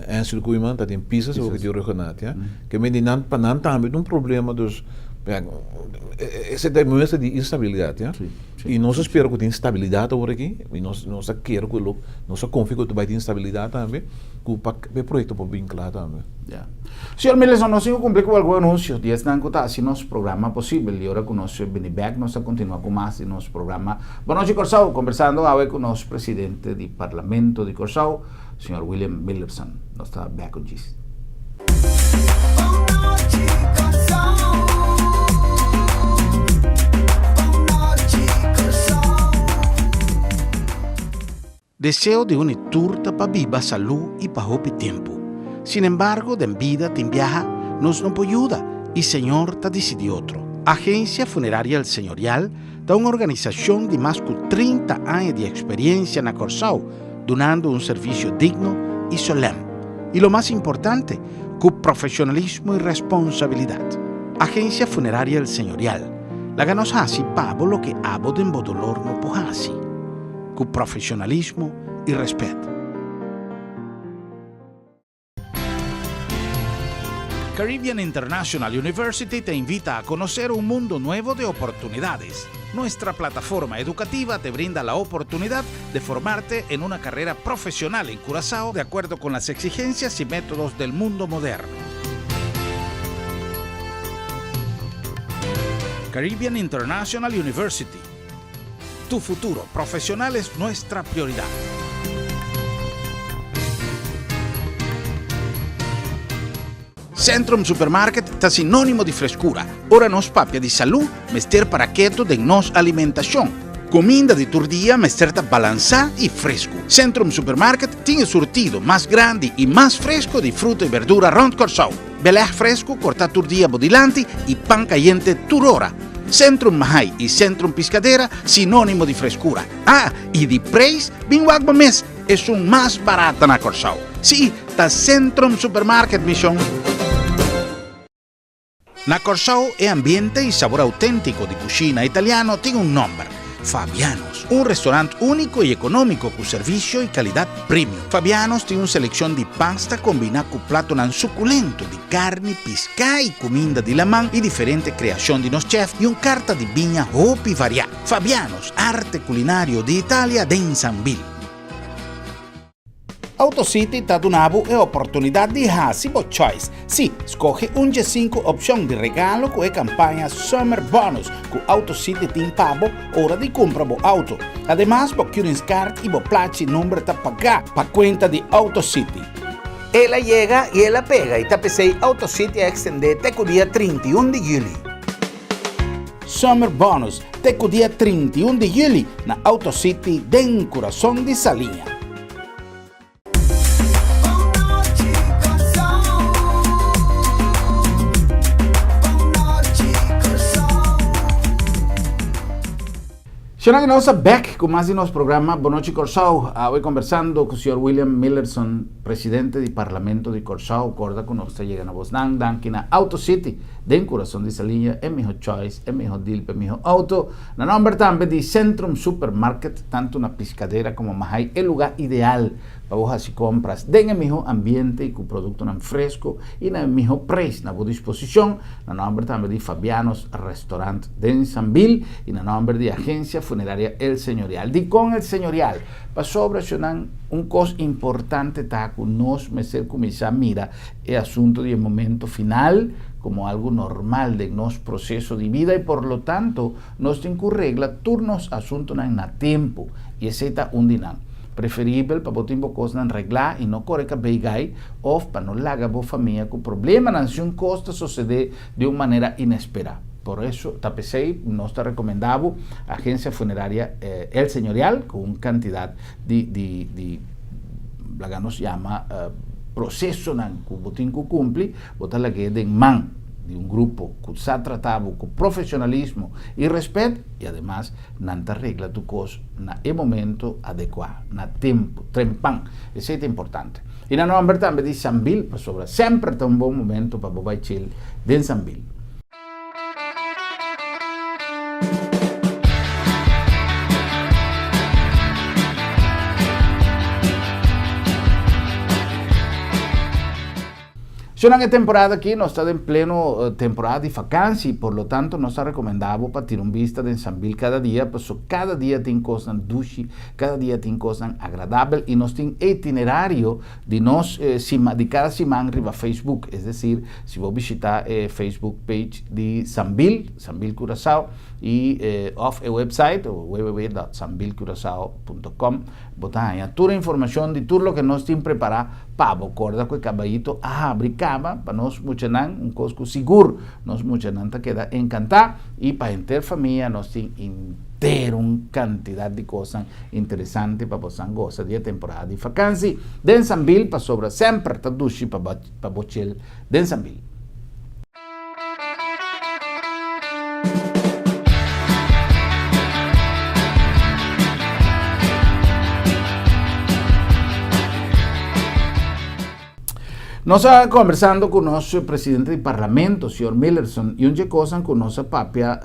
S3: Ansel Koeiman, ta tin Pisas, awor ku tin Rhuggenaath ya. Ke men di nan, pa nan tambe ta un problema, dus ya, esei ta e muestra di instabilidat ya. I nos a spera ku tin stabilidat awor aki, i nos nos ta kere ku lo, nos ta konfia ku ta bai tin stabilidat tambe, ku pa e proyekto por bin kla tambe.
S2: Ya. Señor Millerson, nos tin cu cumpli cu algun anuncio di esnan cu ta haci nos programa posibel y ora cu nos bini bek nos ta continua cu mas di nos programa Bon Nochi Corsou, conversando awe cu nos presidente di Parlamento di Corsou, señor William Millerson. Nos ta bek un djis.
S1: Bon Nochi Corsou.
S2: Deseo di un i tur ta pa biba salú i pa hopi tempu. Sin embargo, den bida tin biaha nos no por yuda i Señor ta disidí otro. Agencia Funeraria El Señorial ta un organisashon di mas ku 30 aña di eksperiencia na Kòrsou, dunando un servisio digno i solèm. I lo mas importante, ku profeshonalismo i responsabilidat. Agencia Funeraria El Señorial, laga nos hasi pa bo loke abo den bo dolor no por hasi. Ku profesionalismo i respet. Caribbean International University te invita a conocer un mundo nuevo de oportunidades. Nuestra plataforma educativa te brinda la oportunidad de formarte en una carrera profesional en Curazao de acuerdo con las exigencias y métodos del mundo moderno. Caribbean International University. Tu futuro profesional es nuestra prioridad. Centrum Supermarket ta sinónimo di freskura. Ora nos papia di salú, mester para ketu den nos alimentashon. Kuminda di tur dia mester ta balansá i fresku. Centrum Supermarket tin e surtido mas grandi i mas fresku di fruta i berdura rònt Kòrsou. Belèg fresku kortá tur dia bo dilanti i pan kayente tur ora. Centrum Mahay i Centrum Piscadera sinónimo di freskura. Ah, i di preis, bin wak bo mes, esun mas barata na Kòrsou. Sí, ta Centrum Supermarket, mi shon. Na Kòrsou e ambiente i sabor auténtiko di kushina italiano tin un nòmber, Fabiano's. Un restorant úniko i ekonómiko ku servisio i kalidat premium. Fabiano's tin un selekshon di pasta kombiná ku platonan sukulento di karni, piská i kuminda di laman i diferente kreashon di nos chèf i un karta di biña hopi variá. Fabiano's, arte kulinario di Italia den Sambil. Auto City ta duna bo e oportunidat di hasi bo choice. Sí, skohe un dje sinku opshon di regalo ku e kampaña Summer Bonus ku Auto City tin pa bo ora di kumpra bo auto. Ademas bo Keuringscard i bo plachi number ta pagá pa kuenta di Auto City. El a yega i el a pega i ta p'esei Auto City a ekstendé te ku dia 31 di yüli. Summer Bonus te ku dia 31 di yüli na Auto City den kurason di Saliña. Shona di nos a bek ku mas di nos programa Bon Nochi Kòrsou. Awe kombersando ku señor William Millerson, presidente di Parlamento di Kòrsou. Kòrda ku nos ta yega na bosnan danki na Auto City den kurason di Saliña, e miho choice, e miho deal pa e miho auto. Na nòmber tambe di Centrum Supermarket, tantu na Piscadera komo Mahay, e lugá ideal pa bo hasi kompras den e miho ambiente i ku produktonan fresku i na e miho preis na bo disposishon. Na nòmber tambe di Fabiano's Restaurant den Sambil i na nòmber di Agencia Funeraria El Señorial. Dikon El Señorial? Pasobra shonnan un kos importante ta ku nos mester kuminsá mira e asuntu di e momento final komo algu normal den nos proseso di bida i por lo tanto nos tin ku regla tur nos asuntunan na tempu i esei ta un di nan. Preferibel pa bo tin bo kosnan reglá i no kore kabei gai òf pa no laga bo famia ku problemanan si un kos ta sosodé di un manera inesperá. Por eso ta p'esei nos ta rekomendá bo Agencia Funeraria El Señorial ku un kantidat di di di laga nos yama prosesonan ku bo tin ku kumpli, bo ta lag'é den man di un grupo ku sa trata bo ku profesionalismo i rèspèt i ademas nan ta regla tur kos na e momento adekuá, na tempu, trempan. Esei ta importante. I na nòmber tambe di Sambil, pasobra semper ta un bon momento pa bo bai chill den Sambil. Shonnan e temporada aki nos ta den pleno temporada di vakansi, por lo tanto nos ta rekomendá bo pa tira un bista den Sambil kada dia, paso kada dia tin kosnan dushi, kada dia tin kosnan agradabel i nos tin e itinerario di nos sima di kada siman riba Facebook, es desir si bo bishita e Facebook page di Sambil, Sambil Curaçao, i òf e website www.sambilcuracao.com Bo ta haña tur e informashon di tur loke nos tin prepará pa bo. Kòrda ku e kabayito a habri kaba pa nos muchanan, un kos ku sigur nos muchanan ta keda enkantá i pa henter famia nos tin. Henter un kantidat di kosnan interesante pa bosan gosa di e temporada di fakansi den Sambil pasobra semper ta dushi pa bo chel den Sambil. Nos a kombersando ku nos presidente di parlamento, señor Millerson, i un dje kosnan ku nos a papia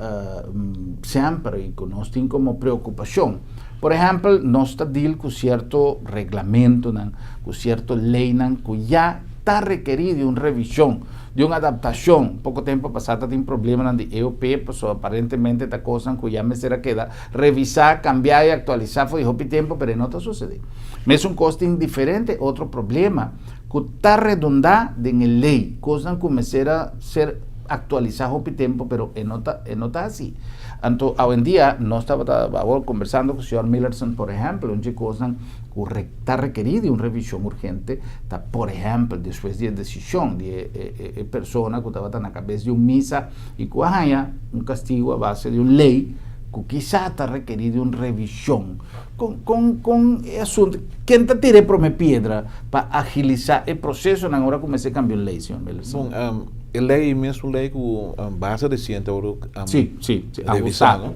S2: semper i ku nos tin komo preokupashon. Por ehèmpel, nos ta deal ku sierto reglamentonan, ku sierto leinan ku ya ta rekerí di un revishon, di un adaptashon. Poko tempu pasá ta tin problemanan di EOP, pasobra aparentemente ta kosnan ku ya mester a keda revisá, kambiá i aktualisá for di hopi tempu, pero e no ta susedé. Mesun kos tin diferente otro problema ku ta redundá den e lei, kosnan ku mester a ser aktualisá hopi tempu pero e no ta e no ta hasi. Anto awendia nos tabata awor kombersando ku señor Millerson por ehèmpel un dje kosnan ku ta rekerí di un revishon urgente ta por ehèmpel despues di e desishon di e e persona ku tabata na kabes di un misa i ku a haña un kastigu a base di un lei ku kisá ta rekerí di un revishon. Kon kon kon e asuntu, ken ta tira e prome piedra pa agilisá e prosesonan ora ku mester kambia un lei, señor Millerson?
S3: Bon, e lei mes un lei ku basta resiente a wòrdu
S2: Sí, sí, sí,
S3: revisá,
S2: ahustá.
S3: no?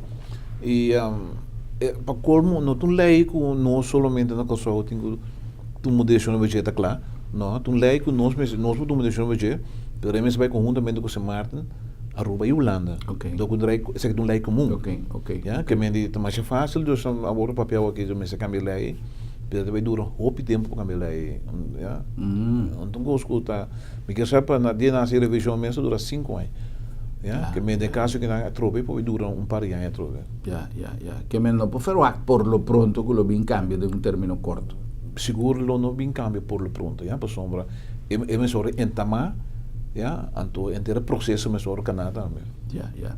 S3: I pa kolmo no ta un lei ku nos solamente na Kòrsou tin ku tuma desishon riba dje ta kla, no, ta un lei ku nos mester nos por tuma desishon riba dje, pero e mester bai konhuntamente ku Sint Maarten, Aruba i Hulanda.
S2: Ok.
S3: Dor ku esaki ta un lei komun.
S2: Ok, ok.
S3: Ya, ke men di ta masha fásil dus awor papia awor aki mester kambia lei, pero ta bai dura hopi tempu pa kambia lei, ya. Un ta un kos ku ta, mi ke sa pa na dia nan hasi revishon mes ta dura sinku aña, ya. Ke men den kaso ku nan atrobe por dura un par di aña atrobe.
S2: Ya, ya, ya. Ke men no por ferwagt por lo pronto ku lo bin kambio den un término korto.
S3: Sigur lo no bin kambio por lo pronto, ya, pasobra e mester ora entamá, ya, anto henter e proseso mester ora kaná tambe.
S2: Ya, ya.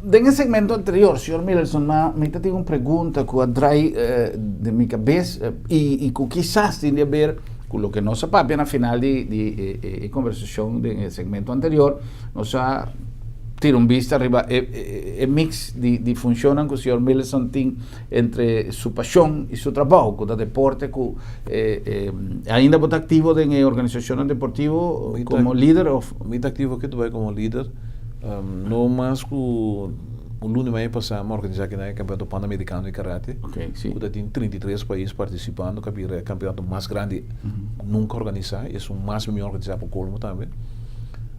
S2: Den e segmento anterior, señor Millerson, ma mi ta tin un pregunta ku a drai den mi kabes i ku kisas tin di haber ku loke nos a papia na final di di e kombersashon den e segmento anterior. Nos a tira un bista riba e e mix di di funshonnan ku señor Millerson tin entre su pashon i su trabou, ku ta deporte ku ainda bo ta aktivo den e organisashonnan deportivo komo lider òf?
S3: Mi ta aktivo aki tobia komo lider. No mas ku un luna i medio pasá mi a organisá kinan e kampeonato panamerikano di karate ku ta tin 33 pais partisipando ku a bira e kampeonato mas grandi nunka organisá i esun mas mihó organisá pa kolmo tambe.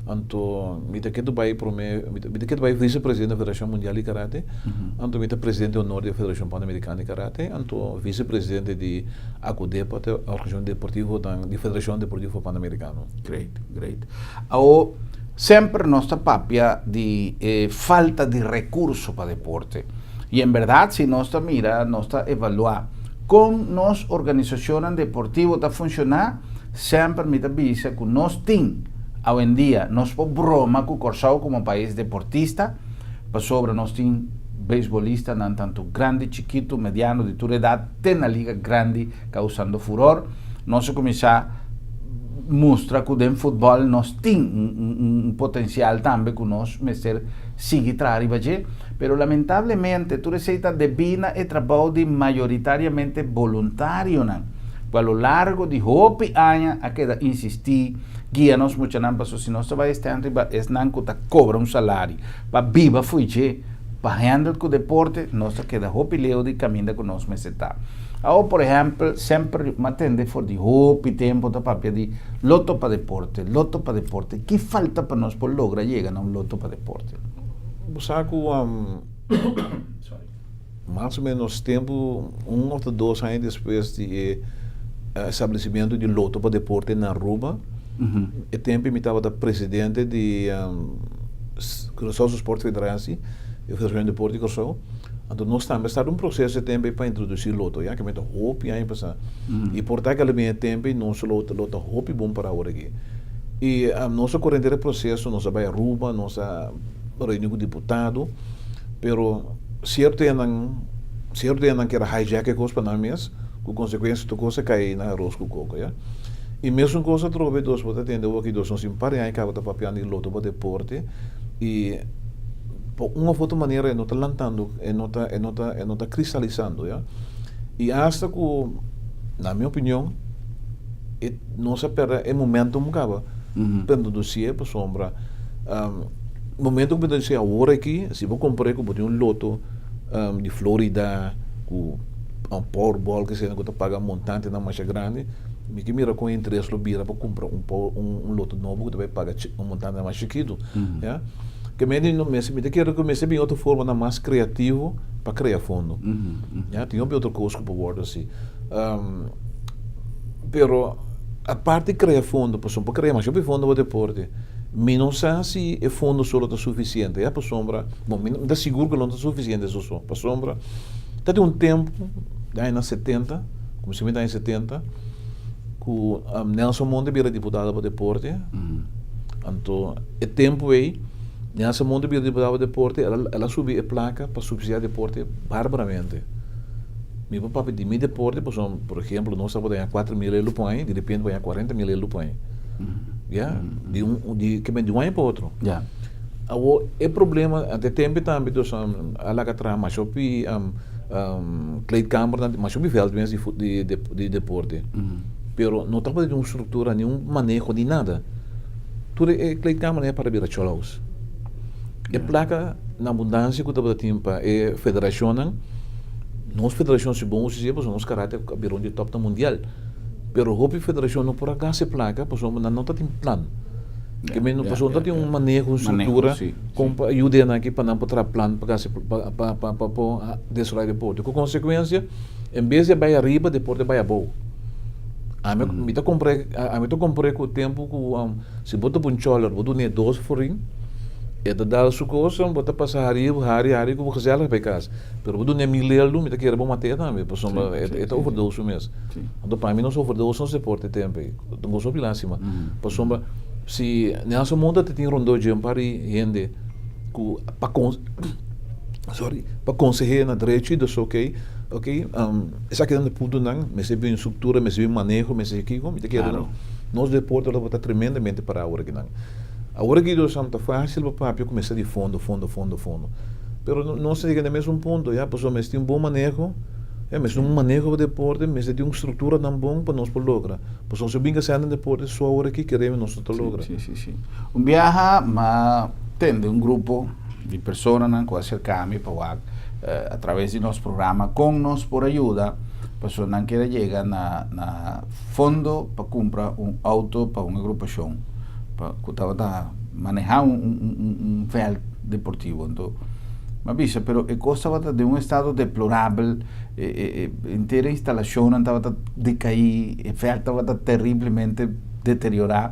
S3: Anto mi ta ke bai prome mi ta ke bai vice presidente di Federashon Mundial di Karate, anto mi ta presidente di honor di e Federashon Panamerikano di Karate, anto vice presidente di Akodepa, ta Organisashon Deportivo di Federashon Deportivo Panamerikano.
S2: Great, great. Awo semper nos ta papia di e falta di rekurso pa deporte. I en bèrdat si nos ta mira, nos ta evaluá kon nos organisashonnan deportivo ta funshoná, Semper mi ta bisa ku nos tin awendia, nos por broma ku Kòrsou komo pais deportista, pasobra nos tin beisbolistanan tantu grandi, chikitu, mediano, di tur edat te na liga grandi kausando furor. Nos a kuminsá mustra ku den futbòl nos tin un potensial tambe ku nos mester sigui traha riba dje, pero lamentablemente tur esei ta debí na e trabou di mayoritariamente boluntarionan. Ku a lo largo di hopi aña a keda insistí guia nos muchanan paso si nos ta bai estén riba esnan ku ta kobra un salari pa biba fo'i dje pa handle ku deporte nos ta keda hopi leu di kaminda ku nos mester ta. Awor por ehèmpel semper mi a tende for di hopi tempu ta papia di loto pa deporte, loto pa deporte. Ki falta pa nos por logra yega na un loto pa deporte?
S3: Bo sa ku Mas o menos tempu, un of dos aña despues di e establecimentu di Loto pa Deporte na Aruba, e tempu mi tabata presidente di Curaçao Sport Federatie, e Federacion di Deporte di Curaçao. Anto nos tambe a start un proceso e tempu ei pa introduci Loto, ya ke mi ta hopi aña pasa. I por ta ke alabia e tempu ei nos lo ta hopi bon para awor aki. I nos a kore henter e proceso, nos a bai Aruba, nos a reuni ku diputado. Pero cierto hendenan, cierto hendenan kier a hijack e cos pa nan mes, cu consecuencia tur cos a cay na aros cu coco, ya. Y mesun cos atrobe dos bo ta tende awor ki dos nos tin par di aña caba ta papiando di loto pa deporte y Pa un of otro manera e no ta lantando, e no ta, e no ta, e no ta kristalisando, ya. I asta ku, na mi opinion, e nos a pèrdè e momentum kaba pa introdusié pasobra momento ku bo introdusié awor aki, si bo kompar'é ku bo tin un loto di Florida ku un Powerball ke ku ta paga montantenan masha grandi, mi ke mira kon e interes lo bira pa kumpra un un loto nobo ku ta bai paga un montantenan mas chikitu, ya. Ke mende no mester, mi ta kere ku mester bin otro formanan mas kreativo pa krea fondo. Ya, tin hopi otro kos ku por wòrdu hasi. Pero aparte krea fondo, pasobra por krea masha hopi fondo pa deporte, mi no sa si e fondo so lo ta sufisiente, ya, pasobra, bon, mi ta sigur ku lo no ta sufisiente so so, pasobra ta tin un tempu, den añanan setenta, kuminsamentu di aña setenta, ku Nelson Monte bira diputado pa deporte, anto e tempu ei Nelson Monte bira diputado pa deporte, el a subi e plaka pa subsidiá deporte barbaramente. Mi por papia di mi deporte pasobra, por ehemplo, nos tabata haña 4000 euro pa aña, di repente bo haña 40.000 euro pa aña. Ya, di un, di, ke men di un aña pa otro. Awor, e problema, ante e tempu tambe dus a laga traha masha hopi kleedkamernan, masha hopi vèlt mes di di deporte. Pero no tabata tin un struktura, ni un maneho, ni nada. Tur e kleedkamernan a para bira chòlòs. E plaka na abundansia ku tabata tin pa e federashonnan, nos federashon si bon usisé pasobra nos karate a bira un di e tòpnan mundial. Pero hopi federashon no por a gasta e plaka pasobra nan no tatin plan. Ke men pasobra no tatin un maneho, un struktura kon pa yuda nan aki pa nan por traha plan pa gasta pa pa pa por desaroyá deporte. Ku konsekuensia en bes di a bai ariba deporte a bai abou. Ami mi ta kompr'é ami ta kompr'é ku tempu ku si bo ta pun chòler bo dun'é dos forin e ta dal su kos bo ta pasa hari hari hari ku bo gezellig bai kas pero bo dun'é mil eldo mi ta kere bo mat'é tambe pasobra e ta overdose su mes. Anto pa mi nos overdose nos deporte tempu ei ta un kos hopi lástima pasobra si Nelson Monta ta tin rondó dje un par di hende ku pa sorry pa konseh'é na drechi dus oke oke. Esaki nan e puntonan, mester bin struktura, mester bin maneho, mester kiko, mi ta kere nos deporte lo ta tremendamente pará awor akinan. Awor aki nos ta fásil pa papia ku mester di fondo, fondo, fondo, fondo. Pero nos ta yega na e mesun punto ya, pasobra mester tin un bon maneho, ya, mester tin un maneho pa deporte, mester tin un strukturanan bon pa nos por logra. Pasobra si bo bin gasta den deporte so awor aki kereme nos no ta logra.
S2: Sí, sí, sí. Un biaha m'a tende un grupo di personanan ku a serká mi pa wak a traves di nos programa kon nos por a yuda pasobra nan kier a yega na na fondo pa kumpra un outo pa un agrupashon pa ku tabata manehá un un un vèlt deportivo. Anto mi a bisa pero e kos tabata den un estado deplorabel e e henter e instalashonnan tabata dekaí e vèlt tabata teriblemente deteriorá.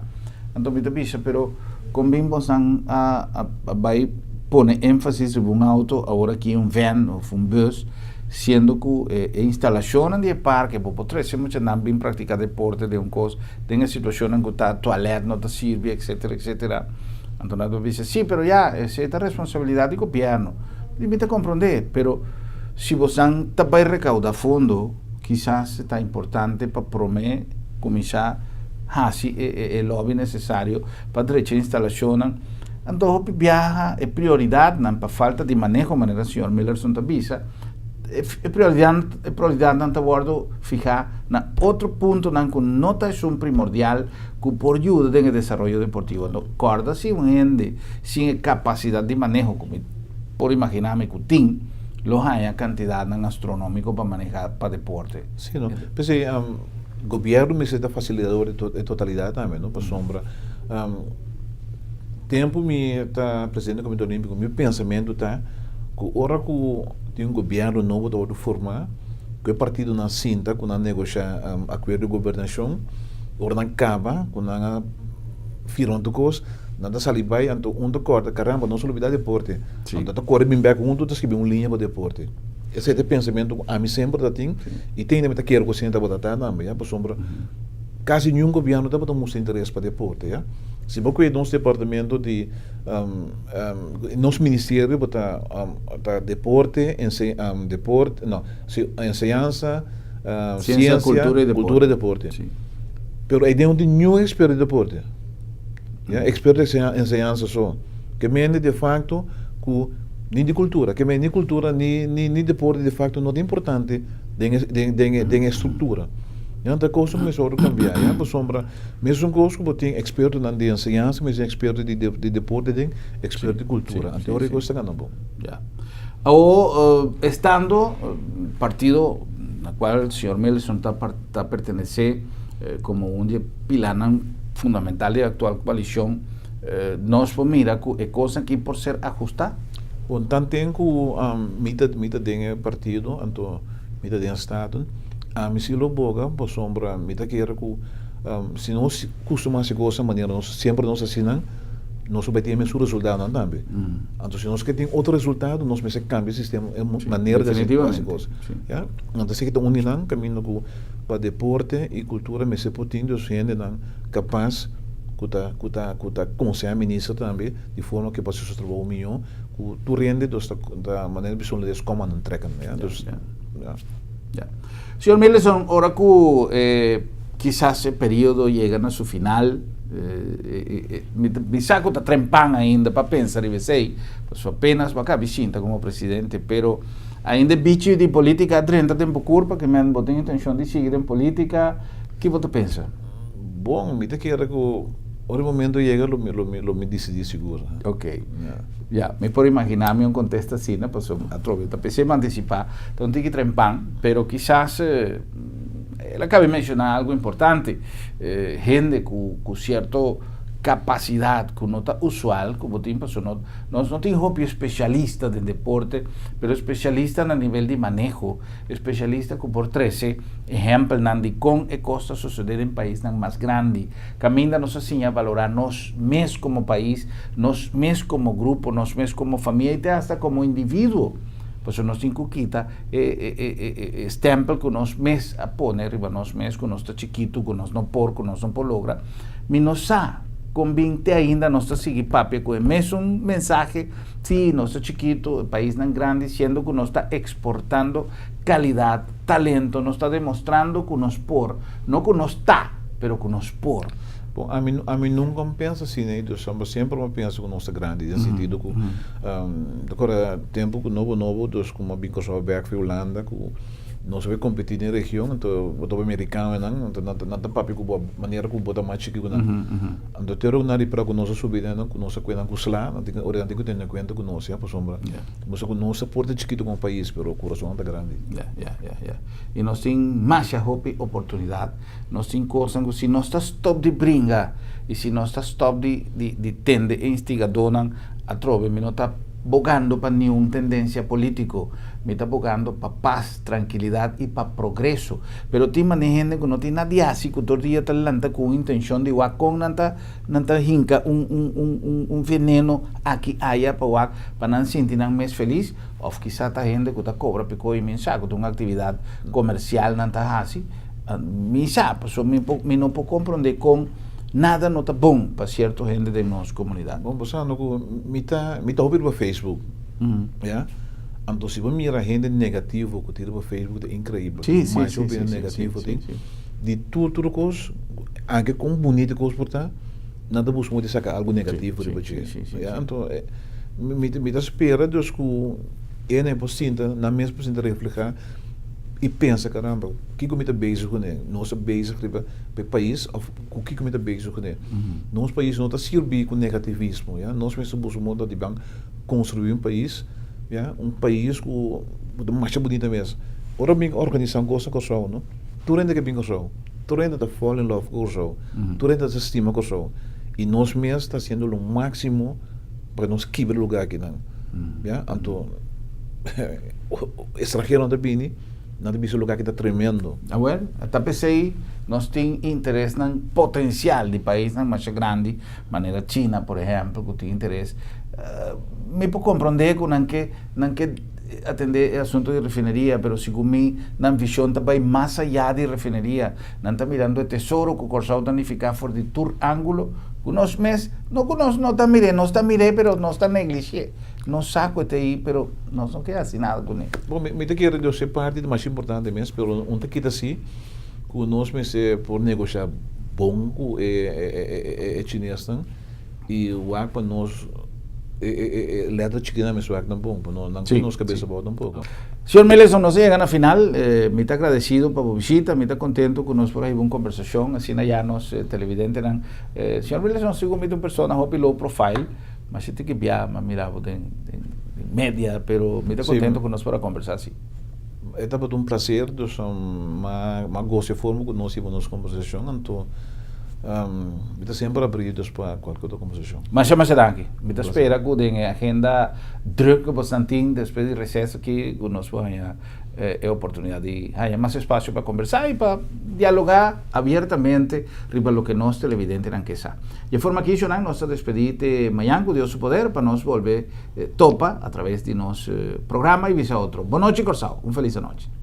S2: Anto mi ta bisa pero kon bin bosnan a a bai pone énfasis riba un auto awor aki un van of un bus siendo ku e e instalashonnan di e parke bo por trese muchanan bin praktiká deporte den un kos den e situashonnan ku ta tualèt no ta sirbi etcetera etcetera. Anto nan ta bisa si pero ya esei ta responsabilidat di gobièrnu. I mi ta komprondé pero si bosnan ta bai rekouda fondo kisas ta importante pa promé kuminsá hasi e lobby nesesario pa drecha instalashonnan. Anto hopi biaha e prioridatnan pa falta di maneho manera señor Millerson ta bisa, e prioridatnan ta wòrdu fihá na otro puntonan ku no ta esun primordial ku por yuda den e desaroyo deportivo. Anto kòrda si un hende sin e kapasidat di maneho ku mi por imaginá mi ku tin, lo haña kantidatnan astronómiko pa manehá pa deporte.
S3: Sí, no. P'esei Gobierno mester ta facilitador di totalidad tambe, no? Pasobra tempo mi ta presidente di Comite Olimpico mi pensamento ta cu ora cu tin un gobierno nobo ta wordo forma cu e partidonan sinta cu nan negosha acuerdo di gobernacion, ora nan caba cu nan a firma tur cos, nan ta sali bay anto un ta corda caramba nos a lubida deporte, anto ta core bin bek hunto ta scribi un linea pa deporte. Esei ta e pensamentu ku ami semper ta tin i te ainda mi ta kere ku asina tabata ta tambe ya pasobra kasi niun gobièrnu tabata mustra interes pa deporte ya. Si bo kue nos departamento di nos ministerio bo ta ta deporte deporte no si enseñansa
S2: Siensia kultura i
S3: kultura i deporte pero ei den no tin niun eksperto di deporte ya eksperto di enseñansa so ke mende de fakto ku. Ni di kultura. Ke men ni kultura ni ni ni deporte de facto no ta importante den e den den e den e struktura. Ya ta kos ku mester wòrdu kambiá ya pasobra mesun kos ku bo tin ekspertonan di enseñansa mester tin eksperto di di deporte den eksperto di kultura. Anto ora e kos ta gana bon.
S2: Ya. Awor estando partido na kual señor Milson ta ta pertenesé komo un di e pilanan fundamental di e aktual koalishon Nos por mira ku e kosnan aki por ser ahustá?
S3: Bon, tanten ku mi ta mi ta den e partido, anto mi ta den Staten, ami si lo boga pasobra mi ta kere ku si nos kustumá hasi kosnan manera nos semper nos hasi nan, nos lo bai tin e mesun resultadonan tambe. Anto si nos ke tin otro resultado nos mester kambia e sistema, e manera di hasi kos. Ya, anto esaki ta un di nan kaminda ku pa deporte i kultura mester por tin dos hendenan kapas. ku ta ku ta ku ta konsehá minister tambe di forma ku e por hasi su trabou mihó ku tur hende dus ta ta manera di bisa des kòm nan trekken ya dus
S2: Ya.
S3: ya.
S2: Ya. Señor Millerson, ora ku kisas e periodo yega na su final, mi ta mi sa ku ta trempan ainda pa pensa riba esei, pasobra apenas bo a kabi sinta komo presidente, pero ainda e bichi di politika a drenta den bo kurpa ke men bo tin intenshon di sigui den politika, ki bo ta pensa?
S3: Bon, mi ta kere ku ora e momento yega lo mi lo mi lo mi disidí sigur.
S2: Ok. Ya, mi por imaginá mi un kontesta asina, pasobra atrobe ta pesé mi antisipá, ta un tiki trempan, pero kisas el a kabe menshoná algu importante, hende ku ku sierto kapasidat ku no ta usual ku bo tin, pasobra no nos no tin hopi espesialista den deporte, pero espesialista na nivel di maneho, Especialista cu por trece ehempelnan di con e cos ta sucede den paisnan mas grandi. Caminda nos a siña valora nos mes como pais, nos mes como grupo, nos mes como famia y te hasta como individuo. Pasobra nos tin cu kita e stempel cu nos mes a pone riba nos mes, cu nos ta chikitu, cu nos no por, cu nos no por logra. Mi no sa con bin te ainda nos ta sigui papia cu e mesun mensahe. Sí, nos ta chikitu, e paisnan grandi, siendo ku nos ta eksportando kalidat, talento, nos ta demostrando ku nos por, no ku nos ta, pero ku nos por.
S3: Bon, ami, ami nunka a pensa asina, ei, dus ami semper a pensa ku nos ta grandi, den sentido ku, ta kòrda tempu ku nobo nobo, dus ku mi a bin Kòrsou bèk for Hulanda, ku nos a bai kompetí den region, anto bo ta bai merikanonan, anto nan ta, nan ta papia ku bo manera ku bo ta mas chiki ku nan. Anto te ora ku nan ripara ku nos a subi den nan, ku nos a kue nan ku sla, nan tin ora nan tin ku tene kuenta ku nos, ya, pasobra nos ku nos ta por ta chikitu komo pais, pero kurason ta grandi.
S2: Ya, ya, ya, ya. I nos tin masha hopi oportunidat. Nos tin kosnan ku si nos ta stòp di bringa i si nos ta stòp di di di tende e instigadónan atrobe, mi no ta bogando pa niun tendensia polítiko, mi ta bogando pa pas, trankilidat i pa progreso. Pero tin mane hende ku no tin nada di hasi ku tur dia ta lanta ku un intenshon di wak kon nan ta nan ta hinka un un un un un veneno aki aya pa wak pa nan sinti nan mes felis òf kisa ta hende ku ta kobra piko i mi sa ku ta un aktividat komersial nan ta hasi mi sa pasobra mi por mi no por komprondé kon nada no ta bon pa sierto hende den nos komunidat.
S3: Bon bo sa no ku mi ta mi ta hopi riba Facebook ya. Anto si bo mira hende negativo ku tin riba Facebook ta inkreibel.
S2: Sí, sí,
S3: Masha
S2: sí,
S3: hopi
S2: sí,
S3: hende
S2: sí,
S3: negativo
S2: sí,
S3: tin.
S2: sí.
S3: Di tur tur kos, anke kon bunito e kos por ta, nan ta buska modo di saka algu
S2: Sí,
S3: negativo
S2: sí,
S3: riba
S2: sí,
S3: dje.
S2: sí, sí,
S3: Ya,
S2: sí.
S3: anto mi ta mi ta spera dus ku ene por sinta, nan mes por sinta reflehá i pensa, caramba, kiko mi ta bezig kuné? Nos ta bezig riba pa e pais òf ku kiko mi ta bezig kuné? Nos pais no ta sirbi ku negativismo, ya. Nos mester buska modo di ban Construi un pais, ya, un pais cu ta masha bunita mes. Ora bin organisa un cos na Corsou, no, tur hende ke bin Corsou, tur hende ta fall in love cu Corsou, tur hende ta stima Corsou. Y nos mes ta haciendo lo maximo pa nos kibra lugar akinan, ya. Anto extranheronan ta bini, nan ta bisa lugar aki ta tremendo.
S2: Awel, ta p'esei nos tin interesnan potencial di paisnan masha grandi Manera China, por ehèmpel, ku tin interes. Mi por komprondé ku nan ke nan ke atendé e asuntu di refineria, pero segun mi nan vishon ta bai mas ayá di refineria. Nan ta mirando e tesoro ku Kòrsou ta nifiká for di tur ángulo, ku nos mes, no ku nos no ta mir'é, nos ta mir'é pero nos ta neglish'é. Nos sa ku e ta ei, pero nos no ke hasi nada kuné.
S3: Bon, mi ta kere Dios e parti ta mas importante mes, pero un ta kita si. Ku nos mester por negoshá bon ku e chinesnan i wak pa nos E letra chikí nan mester wak nan bon, pa no nan nos kabesa abou tampoko.
S2: Señor Meleson, nos a yega na final. Mi ta agradesido pa bo bishita, mi ta kontento ku nos por a hiba un kombersashon asina ya nos televidentenan. Señor Meleson, sigur mi ta un persona hopi low profile, ma si tin ki bia mi a mira bo den media, pero mi ta kontento ku nos por a kombersá asi.
S3: E tabata un placer, dus m'a gosa e forma ku nos hiba nos kombersashon, anto mi ta semper abrí dus pa kualke otro kombersashon.
S2: Masha masha danki. Mi ta spera ku den e agenda druk ku bosnan tin despues di reses aki ku nos por haña e oportunidat di haña mas espasio pa kombersá i pa dialogá abiertamente riba loke nos televidentenan ke sa. Di e forma aki, shonnan, nos ta despedí te mañan ku Dios su poder pa nos bolbe topa a traves di nos programa i bisa otro. Bon nochi Kòrsou, un felis anochi.